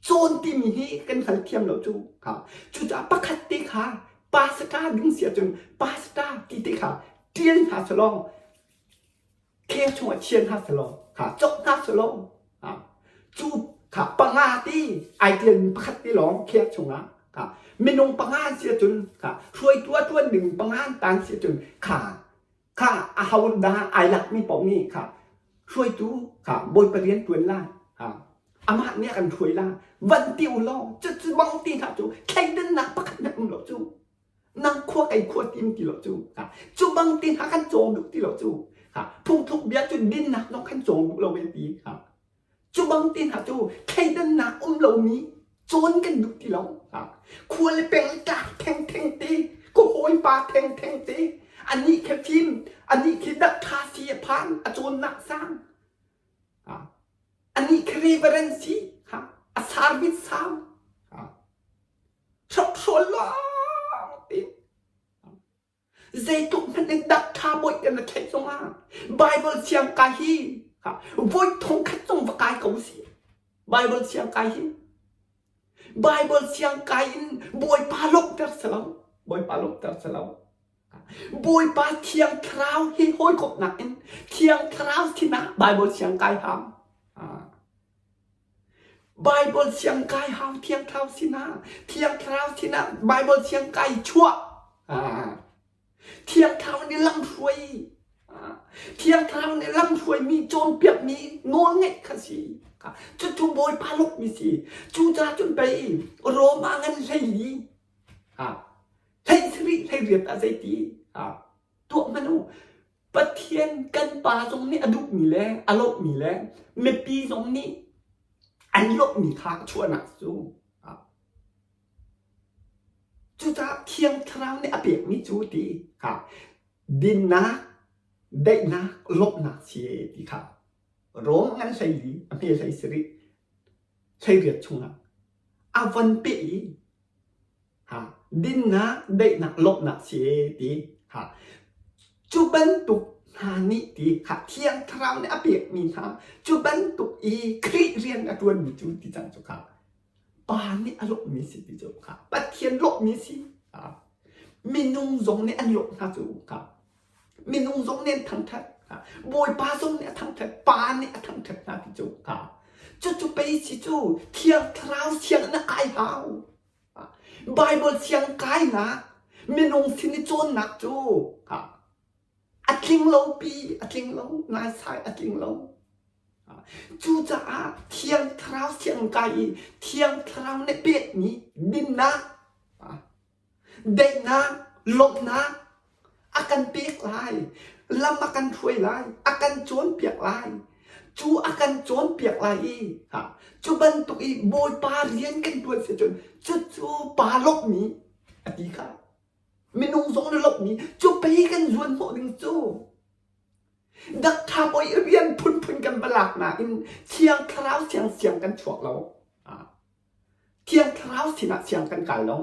Cawn timi hi kan hngalthiam lo cu. Ha. Cucaah pakhat te kha pastor ding si ahcun pastor ti te kha ṭial hna selaw kheng chungah chia hna selaw kha cawk hna selaw ha. Cu kha panga ti ai ṭialmi pakhat te lawng kheng chungah kha minung panga an si ahcun kha hruaitu a ṭuan ding panga an tan si ahcun kha kha aho dah ai lakmi paoh nih kha hruaitu kha Bawipa rian ṭuan lai ha amah nih a kan hruai la van ti u law cucu bang ti hna cu thleidannak pakhat hmanh um lo cu nang khua kei khua tim ti lo cu ha cu bang ti hna kan cawng duh ti lo cu ha phungthluk bia cu dinnak zong kan cawng duh lo ve ti ha Cu bang te hna cu thleidannak um lomi cawn kan duh ti lo. Khua le peng tlak thengtheng te, ka hawipa thengtheng te, anih khi fim, anih khi dak ṭha si a phan, a cawnnak sang. Anih khi reverend si, a service sang. Hrokhrawl lawng te. Zeitluk hmanh in dak ṭha bawi kan na theih zongah Bible siang kai hi voi thong khat zong va kai ko si. Bible siang kai hi Bible siang kai in Bawipa lawmhter si lo. Bawipa lawmhter si lo. Bawipa Thiang Thlarau hi hawikomhnak in Thiang Thlarau sinah Bible siang kai hau. Bible siang kai hau Thiang Thlarau sinah Thiang Thlarau sinah Bible siang kai chuah. Thiang Thlarau nih lamhruai. Thiang Thlarau nih lamhruaimi cawnpiakmi nawlngeih kha si. Cucu Bawipa lawmhmi si. Cucaah cun pei Roma ngan 14 hlei sarih 18 ah zeiti tuah hmanh u. Pathian kan Pa zong nih a duhmi le a lawmhmi le mipi zong nih an lawmhmi kha a chuahnak cu cucaah Thiang Thlarau nih a pekmi cu ti kha dinnak, daihnak, lawmhnak si ti kha Rom ngan 14 a hme 17 18 chungah a von peh i Ha, dinnak, daihnak, lawmhnak si ti. Ha, cu bantuk hna nih ti ha Thiang Thlarau nih a pekmi hna cu bantuk i Khrih rian a ṭuanmi cu ti cang cu kha Pa nih a lawmhmi si ti cu kha Pathian lawmhmi si. Ha, minung zong nih an lawmh hna cu kha minung zong nih an thangṭhat. Ha, Bawipa zong nih a thangṭhat, Pa nih a thangṭhat hna ti cu kha cucu pei si cu Thiang Thlarau sianginn a kai hau. Baibal siang kainak minung sin i cawnnak cu a tling lo pi, a tling lo, naisai a tling lo. Cucaah Thiang Thlarau siang kai i Thiang Thlarau nih pekmi dinnak, daihnak, lawmhnak a kan pek lai, lam a kan hruai lai, a kan cawnpiak lai. Cu a kan cawnpiak lai i cu bantuk i Bawipa rian kan ṭuan si cun cucu pa lawmhmi a ti kha. Minung zong na lawmhmi cu pei kan zuan hnawh ding cu. Dak ṭha bawi rian phunphun kan va lak nain Thiang Thlarau siang siang kan chuak lo. Thiang Thlarau sinah siang kan kai lo.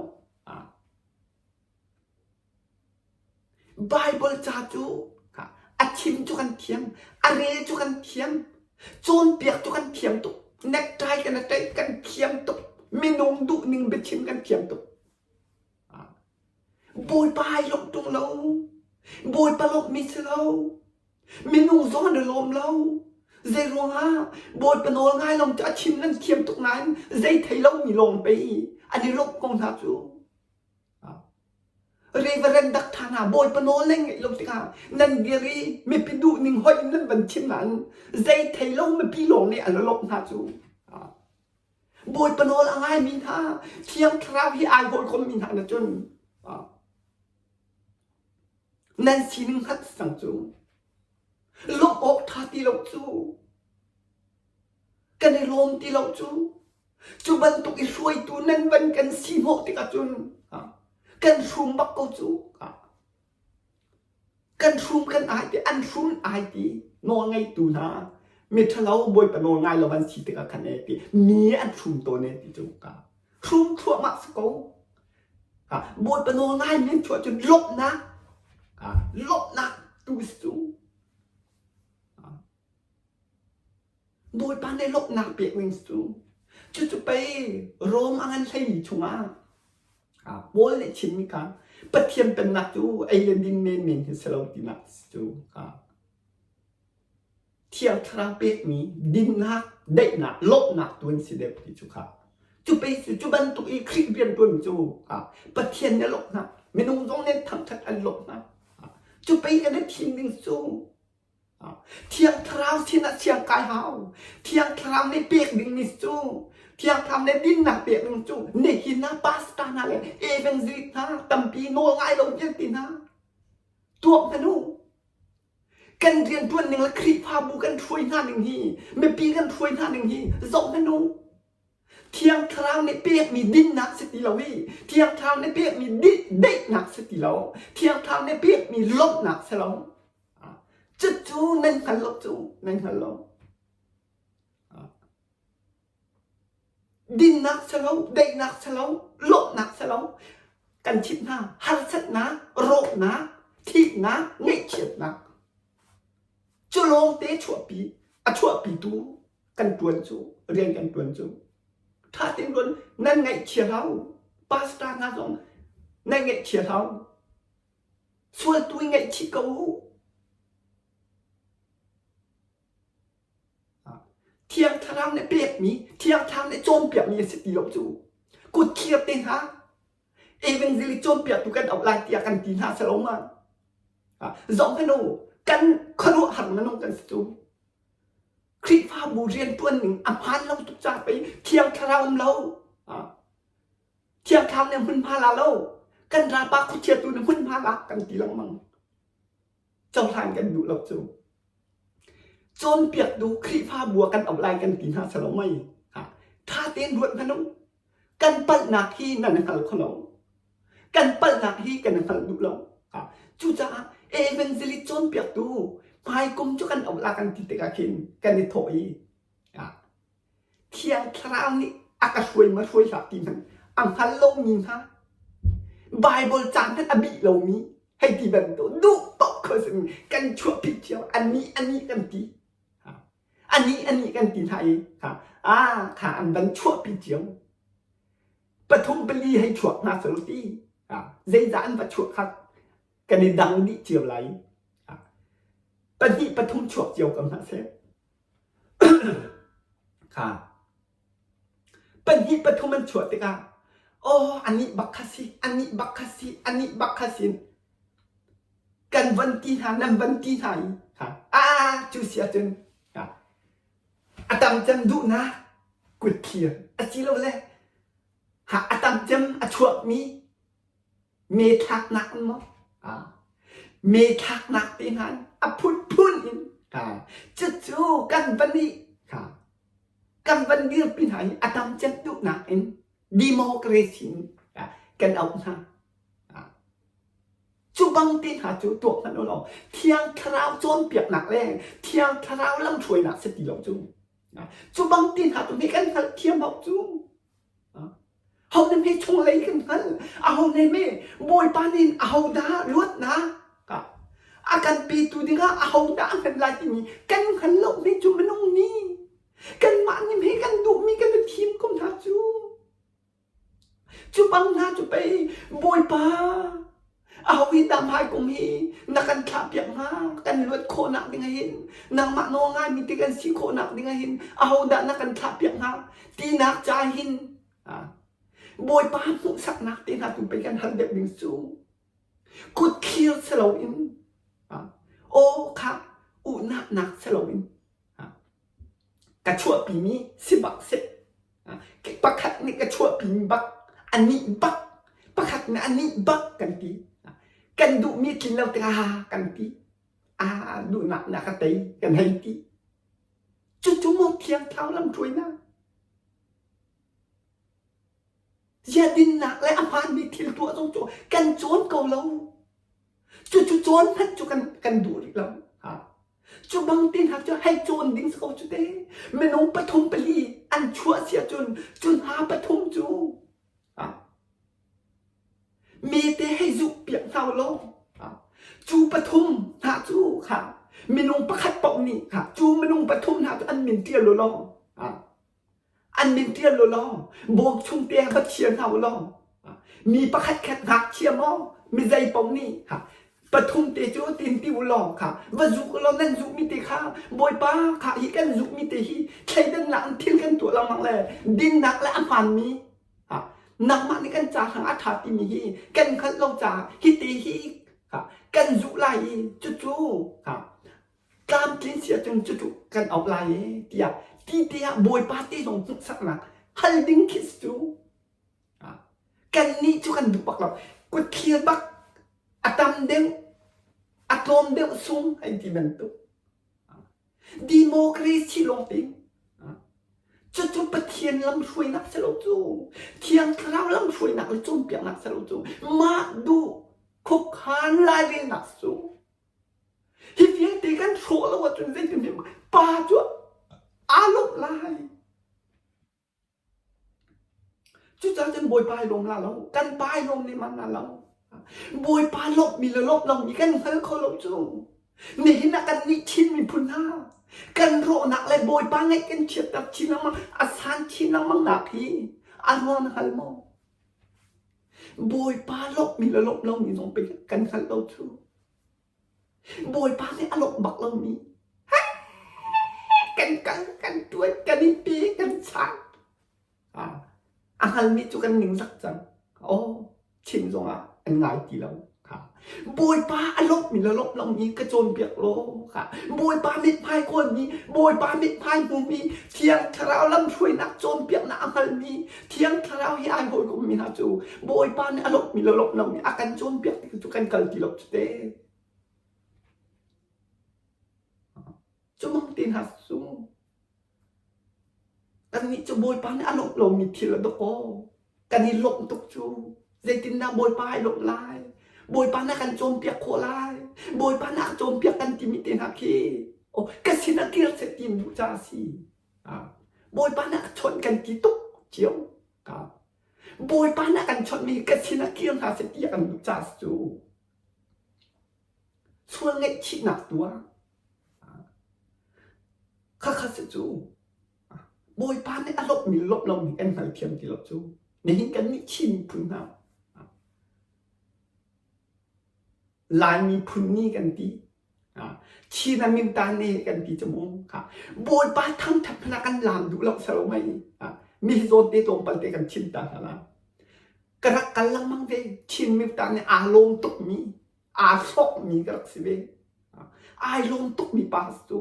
Baibal ca cu a chim cu kan thiam, a rel cu kan thiam, cawnpiak cu kan thiam tuk, necktie kan i ṭaih kan thiam tuk, minung duhning biachim kan thiam tuk. Bawipa ai lawmh ṭung lo, Bawipa lawmhmi si lo, minung zong an i lawm lo. Zei ruangah Bawipa nawl ngai lawng cu a chim nan thiam tuk nain zei thei lomi lawng pei an i lawmh ko hna cu. Reverend dak ṭha hna Bawipa nawl nan ngeih lo tikah nan dir i mipi duhning hoih in nan van chim nain zei thei lo mipi lawng nih an lawmh hna cu. Bawipa nawl a ngaimi hna Thiang Thlarau hi ai hawikommi hna na cun nan sining hngalh cang cu. Lawmh awk ṭha ti lo cu. Kan i lawm ti lo cu. Cu bantuk i hruaitu nan van kan si hnawh tikah cun kan hrum bak ko cu. Kan hrum kan ai ti, an hrum ai ti nawl ngeitu hna miṭhalo Bawipa nawl ngai lo an si tikah khan e ti mi an hrum tawn e ti cu ka hrum thluahmah si ko. Bawipa nawl ngai mi an chuah cun lawmhnak lawmhnak tu si cu. Bawipa nih lawmhnak pek ning cu. Cucu pei Rom a ngan hleimi chungah Paul nih chimmi kha Pathian pennak cu ei le din menmen hi si lo tinak cu Thiang Thlarau pekmi dinnak, daihnak, lawmhnak tu an si deuh ti cu kha. Cu pei cu cu bantuk i Khrih rianṭuan cu Pathian nih a lawmh hna, minung zong nih thangṭhat an lawmh hna. Cu pei kan i thim ding cu Thiang Thlarau sinah siang kai hau. Thiang Thlarau nih pek dingmi cu Thiang Thlarau nih dinnak pek ding cu nihin ah pastor hna le evangelist hna tampi nawl ngai lo vialte hna tuak hmanh u. Kan rianṭuan ning le Khrihfabu kan hruai hna ning hi mipi kan hruai hna ning hi zoh hmanh u. Thiang Thlarau nih pekmi dinnak si ti lo i Thiang Thlarau nih pekmi daihnak si ti lo. Thiang Thlarau nih pekmi lawmhnak si lo. Cucu nan hngal lo cu nan hngal lo. Dinnak si lo, daihnak si lo, lawmhnak si lo. Kan chimh hna harsatnak, rawhnak, thihnak, ngaihchiatnak. Cu lawngte chuahpi, a chuahpitu kan ṭuan cu, rian kan ṭuan cu. Ṭha tein ruan nan ngaihchia hlah u. Pastor hna zong nan ngaihchia hlah u. Sual tu i ngaihchih ko u. Thiang Thlarau nih pekmi, Thiang Thlarau nih cawnpiakmi a si ti lo cu. Kut thlir te hna, evangelic cawnpiaktu kan auh lai tiah kan ti hna selo ma. Zong hmanh u, kan khuaruahhar minung kan si cu. Khrihfabu rianṭuan ning a hmaan lo tuk caah pei Thiang Thlarau um lo. Thiang Thlarau nih hmunhma la lo. Kan ralpa khuachia tu nih hmunhma lak kan ti lengmang. Cohlan kan duh lo cu. Cawnpiaktu Khrihfabu ah kan auh lai kan ti hna selo mei. Ṭha tein ruat hmanh u. Kan palhnak hi nan hngal kho lo. Kan palhnak hi kan hngal duh lo. Cucaah evangelist cawnpiaktu hmaikum cu kan auh la kan ti tikah khin kan i thawh i Thiang Thlarau nih a ka hruai ma hruai hlah ti hmanh a hngal lomi hna Baibal ca hmanh a bih lomi hei ti bantuk duh paoh kho simi kan chuahpi cio anih anih kan ti anih anih kan ti hna i ah kha an van chuahpi cio pathum pali hei chuak hna selaw ti zeizah an va chuah kha kan i dang dih cio lai pahnih pathum chuak cio ko hna seh Kha pahnih pathum an chuah tikah aw anih bak kha si anih bak kha si anih bak kha si kan van ti hna nan van ti hna i kha ah cu si ahcun a tam cem duhnak kut thlir asilole ha a tam cem a chuakmi Me thlaknak in maw? Me thlaknak te hna in a phunphun in cucu kan van i kan van dirpi hna i a tam cem duhnak in democracy in kan auh hna. Cu bang te hna cu tuak hmanh u law Thiang Thlarau cawnpiaknak le Thiang Thlarau lamhruainak si ti lo cu. Cu bang te hna cu hei kan hngalhthiam hau cu. Ho na hme chunglei kan hngal. Aho ne me Bawipa nih ahodah luatnak a kan petu dingah ahodah a hman lai timi kan hngal lo mi cu minung nih kanmah nih hme kan duhmi kan i thim ko hna cu. Cu bang hna cu pei Bawipa aho hi dah hmaikum hi na kan thlahpiak hnga kan luat khawhnak ding ah hin nangmah nawl ngaimi ti kan si khawhnak ding ah hin ahodah na kan thlahpiak hnga tinak ca hin Bawipa hmuhsaknak te hna tu pei kan hal deuh ding cu kut thlir si loin aw kha uhnaknak si loin ka chuahpimi si bak seh pakhat nih ka chuahpimi bak anih bak pakhat nih anih bak kan ti kan duhmi tlin lo tikah kan ti ah duhnak na ka tei kan hei ti cucu maw thiang thlarau lamhruainak Ziah dinnak le a hmaanmi thil tuah zong cu kan cawn ko lo. Cucu cawn hmanh cu kan, kan duh rih lo. Ha. Cu bang te hna cu hei cawn ding si ko cu te. Minung pathum pali an chuah si ahcun cu hna pathum cu ha. Mete hei zuh piak hna u law ha. Cu pathum hna cu kha minung pakhat paoh nih kha cu minung pathum hna cu an min ṭial u law ha. An min ṭial u law bawm chung te va chia hna u law mi pakhat khat ngakchia maw mi zei paoh nih pathum te cu tin ti u law kha va zuk u law nan zuhmi te kha Bawipa kha hi kan zuhmi te hi thleidannak in thil kan tuah lengmang le dinnak le a hmaanmi nangmah nih kan ca hrang a ṭha timi hi kan hngalh lo caah hi te hi kan zuh lai i cucu tlamtlin si ahcun cucu kan auh lai e tiah ti te ah Bawipa te zong hmuhsaknak hal ding khi si cu. Kannih cu kan duh bak lo. Kutthlir bak a tam deuh, a tlawm deuh sung hei ti bantuk. Democracy lawng te. Cucu Pathian lamhruainak si lo cu. Thiang Thlarau lamhruainak le cawnpiaknak si lo cu. Mah duh khuakhan lairelnak cu. Hi vialte kan hrawh lo ahcun zeitin pa cu aa lawmh lai. Cucaah cun Bawipa ai lawm la lo. Kan pa ai lawm lehmang la lo. Bawipa lawmhmi le lawmh lomi kan hngal kho lo cu. Nihin ah kan nih Chin miphun hna kan rawhnak le Bawipa ngaih kan chiatter chin lengmang, a san chin lengmang nak hi a ruang na hngal maw? Bawipa lawmhmi le lawmh lomi zong pei kan hngalh lo cu. Bawipa nih a lawmh bak lomi kan kal, kan ṭuan, kan i pe, kan chang. A hngalmi cu kan ningzak cang. Aw, chin zongah an ngai ti lo. Bawipa a lawmhmi le lawmh lomi ka cawnpiak law. Bawipa mithmai kawlmi, Bawipa mithmai hmumi, Thiang Thlarau lamhruainak cawnpiaknak a hngalmi, Thiang Thlarau hi ai hawikommi hna cu Bawipa nih a lawmhmi le lawmh lomi a kan cawnpiak ti cu kan kal ti lo cu te. Cu mang te hna cu kannih cu Bawipa nih a lawmh lomi thil a dawk aw. Kan i lawmh tuk cu. Zeitindah Bawipa ai lawmh lai? Bawipa na kan cawnpiak khawh lai. Bawipa na ka cawnpiak kan timi te hna khi. Oh, ka sinah kir seh ti duh ca a si. Bawipa nih a chawnh kan ti tuk cio. Bawipa nih a kan chawnhmi ka sin ah kir hna seh ti a kan duh caah si cu. Sual ngaihchihnak tu ah khakha si cu. Bawipa nih a lawmhmi lawmh lomi kan hngalthiam ti lo cu. Nihin kan nih Chin miphun hna Lai miphun ni kan ti. Chin ah minta ne kan ti cu mu. Bawipa thangṭhat hmanh ah kan laam duh lo salo mei. Mi hi zawn te tlawmpal te kan chim ta hna la. Ka rak kal lengmang ve. Chin minta nih aa lawm tukmi, aa hlawkmi ka rak si ve. Ai lawm tukmi pa cu.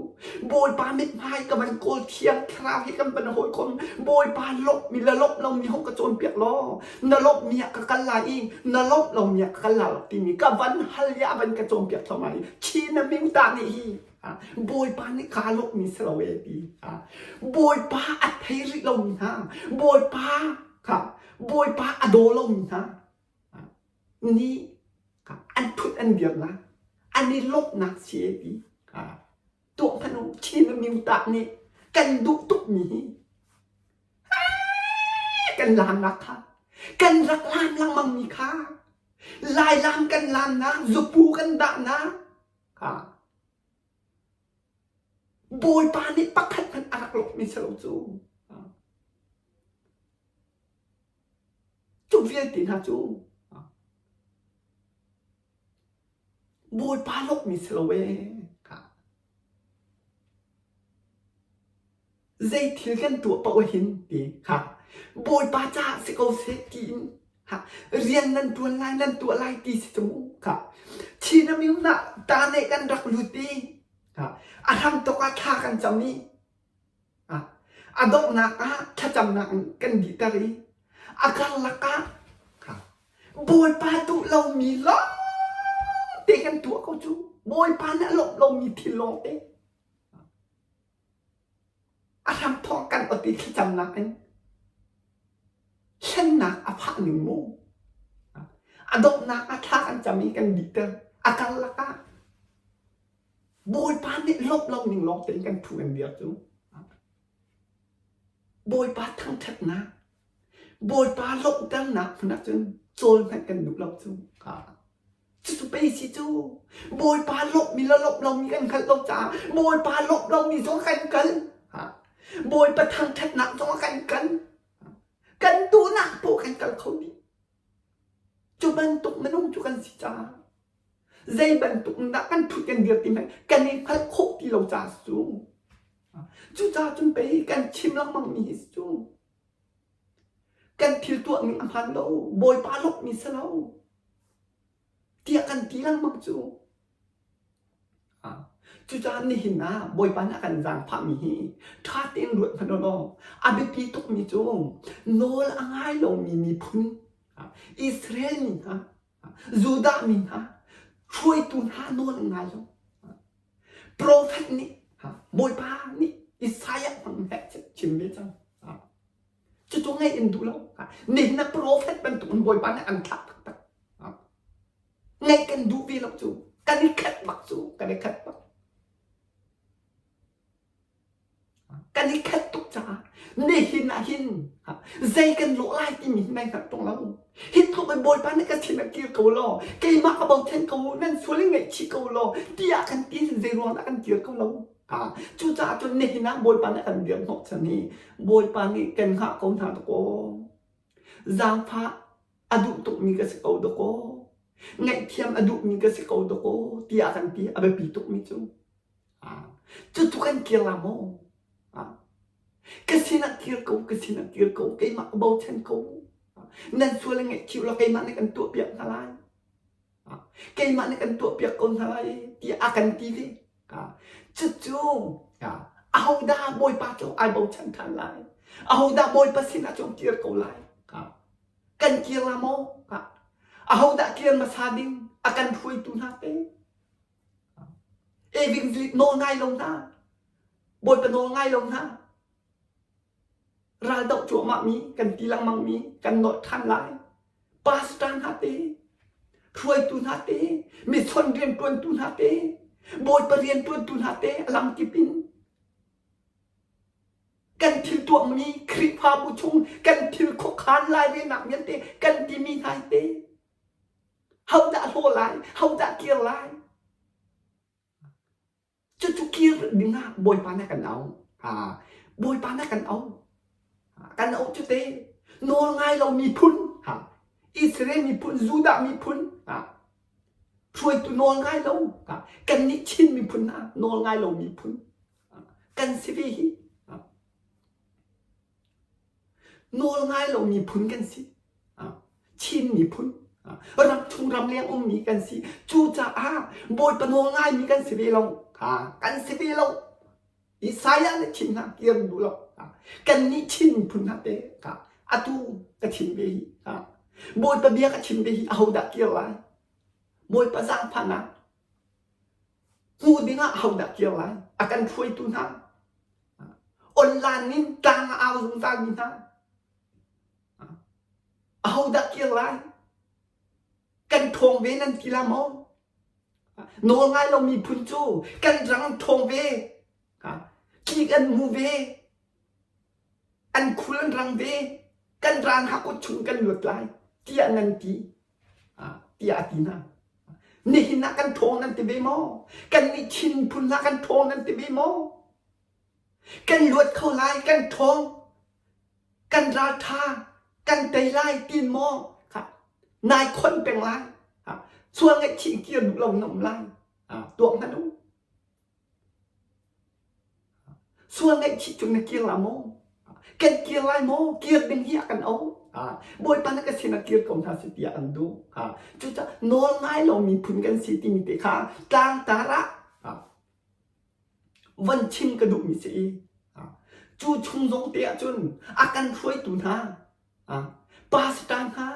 Bawipa mithmai ka van kawl thiang thlarau hi kan van hawikom. Bawipa lawmhmi le lawmh lomi hong ka cawnpiak law. Na lawmhmi ah ka kal lai i na lawmh lomi ah ka kal lai lo timi ka van hal i a van ka cawnpiak thluahmah i Chin a min ta nih hi Bawipa nih kaa lawmhmi si lo ee ti Bawipa a thei rih lomi hna Bawipa kha Bawipa a daw lomi hna nih an thut an dirnak an i lawmhnak si ee ti tuah hmanh u Chin a min ta nih kan duh tukmi hi Kan laamnak kha kan rak laam lengmangmi kha Lailam kan laamnak zupu kan dahnak kha Bawipa nih pakhat hmanh a rak lawmhmi si lo cu. Cu vialte hna cu Bawipa lawmhmi si lo ee. Zei thil kan tuah paoh hin ti kha Bawipa caah si ko seh tiin ha rian nan ṭuan lai nan tuah lai ti si cu mu kha Chin amyun ah ta nih kan rak lut i ha a hramthawk ah thla kan cam i a donghnak ah thlacamnak in kan dihter i a karlak ah Bawipa duh lomi lawngte kan tuah ko cu Bawipa nih a lawmh lomi thil lawngte A hramthawk kan ot i thlacamnak in hlennak a phah ning mu. A donghnak ah thla kan cam i kan dihter. A karlak ah Bawipa nih lawmh lo ning lawng tein kan thu kan dir cu. Bawipa thangṭhatnak, Bawipa lawmhternak hmun ah cun cawl hmanh kan duh lo cu. Cucu pei si cu Bawipa lawmhmi le lawmh lomi kan hngalh lo caah Bawipa lawmh lomi zong kan kal. Bawipa thangṭhatnak zongah kan kal. Kan duhnak poah kan kal kho dih. Cu bantuk minung cu kan si caah zei bantuk in dah kan ṭhut kan dir ti hmanh kan i hngalh khawh ti lo caah cu. Cucaah cun pei kan chim lengmang mi hi cu. Kan thil tuah ning a hmaan lo, Bawipa lawmhmi si lo tiah kan ti lengmang cu. Cucaah nihin ah Bawipa nih a kan zaangfahmi hi ṭha tein ruat hmanh u law a biapi tukmi cu nawl a ngai lomi miphun Israel mi hna, Judah mi hna, hruaitu hna nawl an ngai lo. Profet nih Bawipa nih Isaiah hmang he chim ve cang. Cucu ngaih in duh lo. Nihin ah profet bantukin Bawipa nih an thlah taktak. Ngaih kan duh ve lo cu. Kan i khat bak cu. Kan i khat bak. Kan i khat tuk caah nihin ah hin zei kan lawh lai timi hi nai hngalh ṭung lo. Hi tluk in Bawipa nih ka thin a kir ko law, keimah ka bochan ko u, nan sual in ngaihchih ko law, tiah kan ti hin zei ruang dah kan kir ko lo. Cucaah cun nihin ah Bawipa nih a kan dir hnawhchan i Bawipa nih kan hngah ko hna dakaw. Zaangfah a duh tukmi ka si ko dakaw. Ngaihthiam a duhmi ka si ko dakaw tiah kan ti a biapi tukmi cu. Cucu kan kir la maw? Ka sinah kir ko, ka sinah kir ko, keimah ka bochan ko. Nan sual in ngaihchih law keimah nih kan tuahpiak hna lai. Keimah nih kan tuahpiak ko hna lai tiah a kan ti ve. Cucu ahodah Bawipa cu ai bochan ṭhan lai? Ahodah Bawipa sinah cun kir ko lai? Kan kir la maw? Ahodah kir hmasa ding? A kan hruaitu hna te. Evangelic nawl ngai lo hna. Bawipa nawl ngai lo hna. Ral doh cuahmah mi, kan ti lengmang mi, kan nolh ṭhan lai. Pastor hna te, hruaitu hna te, mison rianṭuantu hna te, Bawipa rianṭuantu hna te a lamkip in kan thil tuahmi Khrihfabu chung kan thil khuakhan lairelnak vialte kan timi hna hi te hodah hlaw lai, hodah kir lai? Cucu kir ding ah Bawipa nih a kan auh. Bawipa nih a kan auh. Kan auh cu te nawl ngai lo miphun, Israel miphun, Judah miphun, hruaitu nawl ngai lo, kannih Chin miphun hna nawl ngai lo miphun kan si ve hi. Nawl ngai lo miphun kan si. Chin miphun ram chung ram leng ummi kan si. Cucaah Bawipa nawl ngaimi kan si ve lo. Kan si ve lo. Isaiah nih chim hna kir duh lo. Kannih Chin miphun hna te atu ka chim ve hi. Bawipa bia ka chim ve hi ahodah kir lai? Bawipa zaangfahnak hmu dingah ahodah kir lai? A kan hruaitu hna online in tlang a au zungzalmi hna Ahodah kir lai? Kan ṭhawng ve nan ti la maw? Nawl ngai lo miphun cu kan rang ṭhawng ve. Tlik an hmu ve. An khul an rang ve. Kan ral hna kut chung kan luat lai tiah nan ti. Tiah a ti hna. Nihin ah kan ṭhawng nan ti ve maw? Kannih Chin phun hna kan ṭhawng nan ti ve maw? Kan luat kho lai, kan ṭhawng. Kan ralṭha kan tei lai tiin maw nai khon peng lai sual ngaihchih kir duh lo na um lai tuak hmanh u sual ngaihchih cu na kir la maw kan kir lai maw kir ding hi a kan o bawipa na ka sin ah kir ko hna si tiah an duh cucaah nawl ngai lo miphun kan si timi te kha tlangtar ah Van chim ka duhmi si i cu chung zong te ahcun a kan hruaitu hna pastor hna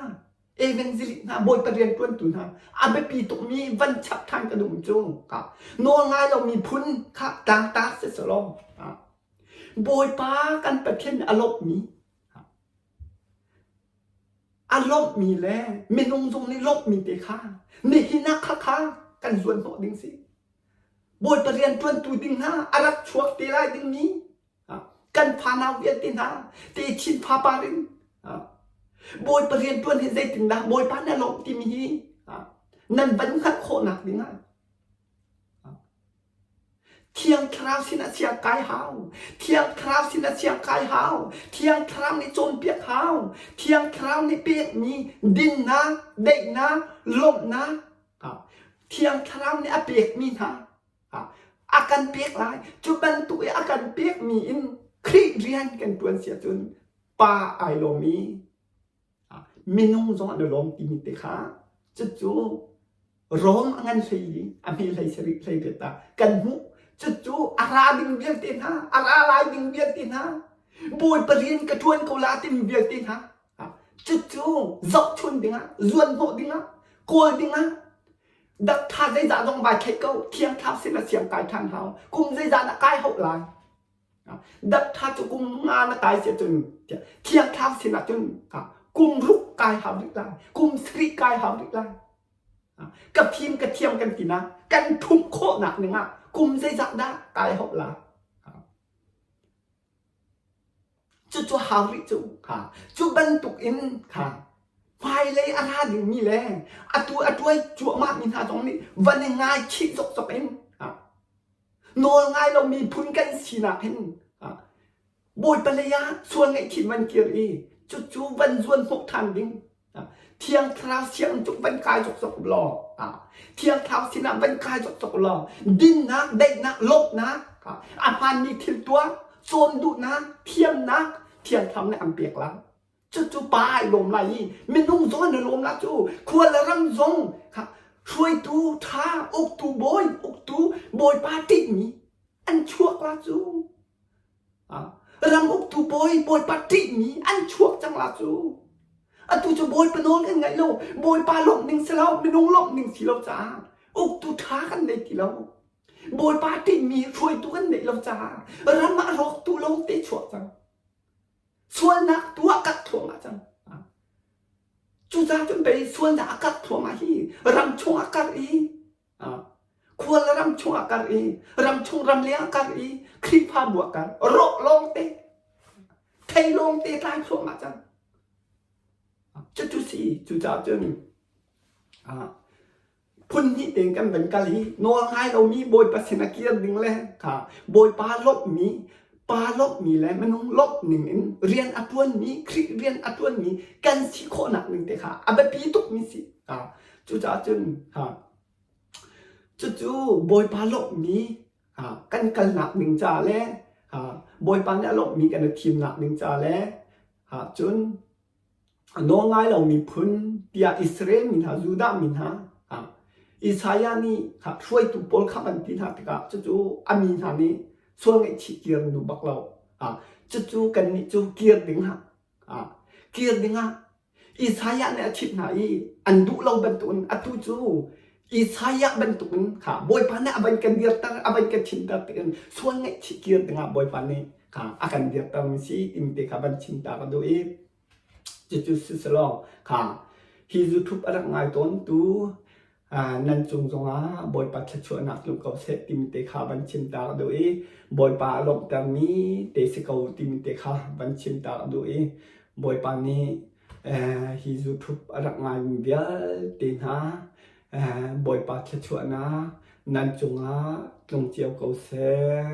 evangelist hna bawipa rianṭuantu hna a biapi tukmi van chap ṭhan ka duhmi cu nawl ngai lo miphun kha tlangtar si selaw Bawipa kan Pathian a lawmhmi a lawmhmi le minung zong nih lawmhmi te kha nihin ah khakha kan zuan hnawh ding si. Bawipa rianṭuantu ding hna a rak chuak te lai dingmi kan fanau vialte hna techin fapar in Bawipa rianṭuan hi zeitindah Bawipa na lawmh timi hi nan van hngalh khawhnak dingah. Thiang Thlarau sinah siang kai hau. Thiang Thlarau sinah siang kai hau. Thiang Thlarau nih cawnpiak hau. Thiang Thlarau nih pekmi dinnak, daihnak, lawmhnak, Thiang Thlarau nih a pekmi hna a kan pek lai. Cu bantuk i a kan pekmi in Khrih rian kan ṭuan si ahcun Pa ai lawm i minung zong an i lawm timi te kha cucu Rom a ngan hlei i a hme hlei sarih hlei riat ah kan hmuh. Cucu a ra ding vialte hna, a ra lai ding vialte hna, Bawipa rian ka ṭuan ko la timi vialte hna, cucu zohchun dingah, zuanhnawh dingah, kawl dingah, dak ṭha zeizah zong vai theih ko, Thiang Thlarau sin ah siang kai ṭhan hau, kum zeizah dah kai hauh lai. Dak ṭha cu kum nga na kai si ahcun Thiang Thlarau sin ah cun kum ruk kai hau rih lai, kum sarih kai hau rih lai. Ka fim ka thiam kan ti nak kan ṭhumh khawhnak ning ah kum zeizah dah kai hauh la. Cucu hau rih cu. Cu bantuk in kha hmailei a ra dingmi le atu a tuai cuahmah mi hna zong nih van i ngaichih zokzok in nawl ngai lo miphun kan sinak hin Bawipa lei ah sual ngaihchih van kir i cucu van zuan hnawh ṭhan ding Thiang Thlarau sianginn cu van kai zokzok law Thiang Thlarau sinah van kai zokzok law dinnak, daihnak, lawmhnak a hmaanmi thil tuah cawn duhnak, thiamnak Thiang Thlarau nih an pek lai. Cucu pa ai lawm lai i minung zong an i lawm la cu khua le ram zong hruaitu ṭha uktu bawi uktu bawipa ṭihmi an chuak la cu. Ram uktu bawi bawipa ṭihmi an chuak cang la cu. Atu cu bawipa nawl kan ngaih lo, bawipa lawmh ning si lo, minung lawmh ning si lo caah uktu ṭha kan nei ti lo. Bawipa ṭihmi hruaitu kan neih lo caah ram ah rawktu lawngte chuak cang. Sualnak tu ah karh thluahmah cang. Cucaah cun pei sualnak a karh thluahmah hi ram chung ah karh i Khual le ram chung ah kar i ram chung ram leng ah kar i Khrihfabu ah kar rawh lawngte thei lawngte tlai thluahmah cang. Cucu si cucaah cun phun hnih tein kan van kal hi nawl ngai lomi Bawipa sin a kir ding le kha Bawipa lawmhmi pa lawmhmi le minung lawmh ning in rian a ṭuanmi Khrih rian a ṭuanmi kan si khawhnak ding te kha a biapi tukmi si. Cucaah cun Cucu Bawipa lawmhmi kan kalnak ding ca le Bawipa nih a lawmhmi kan i thimnak ding ca le cun a nawl ngai lomi phun tiah Israel mi hna, Judah mi hna Isaiah nih hruaitu pawl kha van ti hna tikah cucu a mi hna nih sual ngaihchih kir an duh bak lo. Cucu kannih cu kir ding ah kir ding ah Isaiah nih a chimh hna i an duh lo bantukin atu cu Isaiah bantukin kha Bawipa nih a van kan dirter a van kan chimter tiin sual ngaihchih kir dingah Bawipa nih kha a kan dirter mi si timi te kha van chim ta ka duh i cucu siselaw kha hi YouTube a rak ngai tawn tu nan cung zongah Bawipa thluachuahnak tlung ko seh timi te kha van chim ta ka duh i Bawipa a lawmhtermi te si ko timi te kha van chim ta ka duh i Bawipa nih hi YouTube a rak ngaimi vialte hna Bawipa thluachuahnak nan cungah tlung cio ko seh.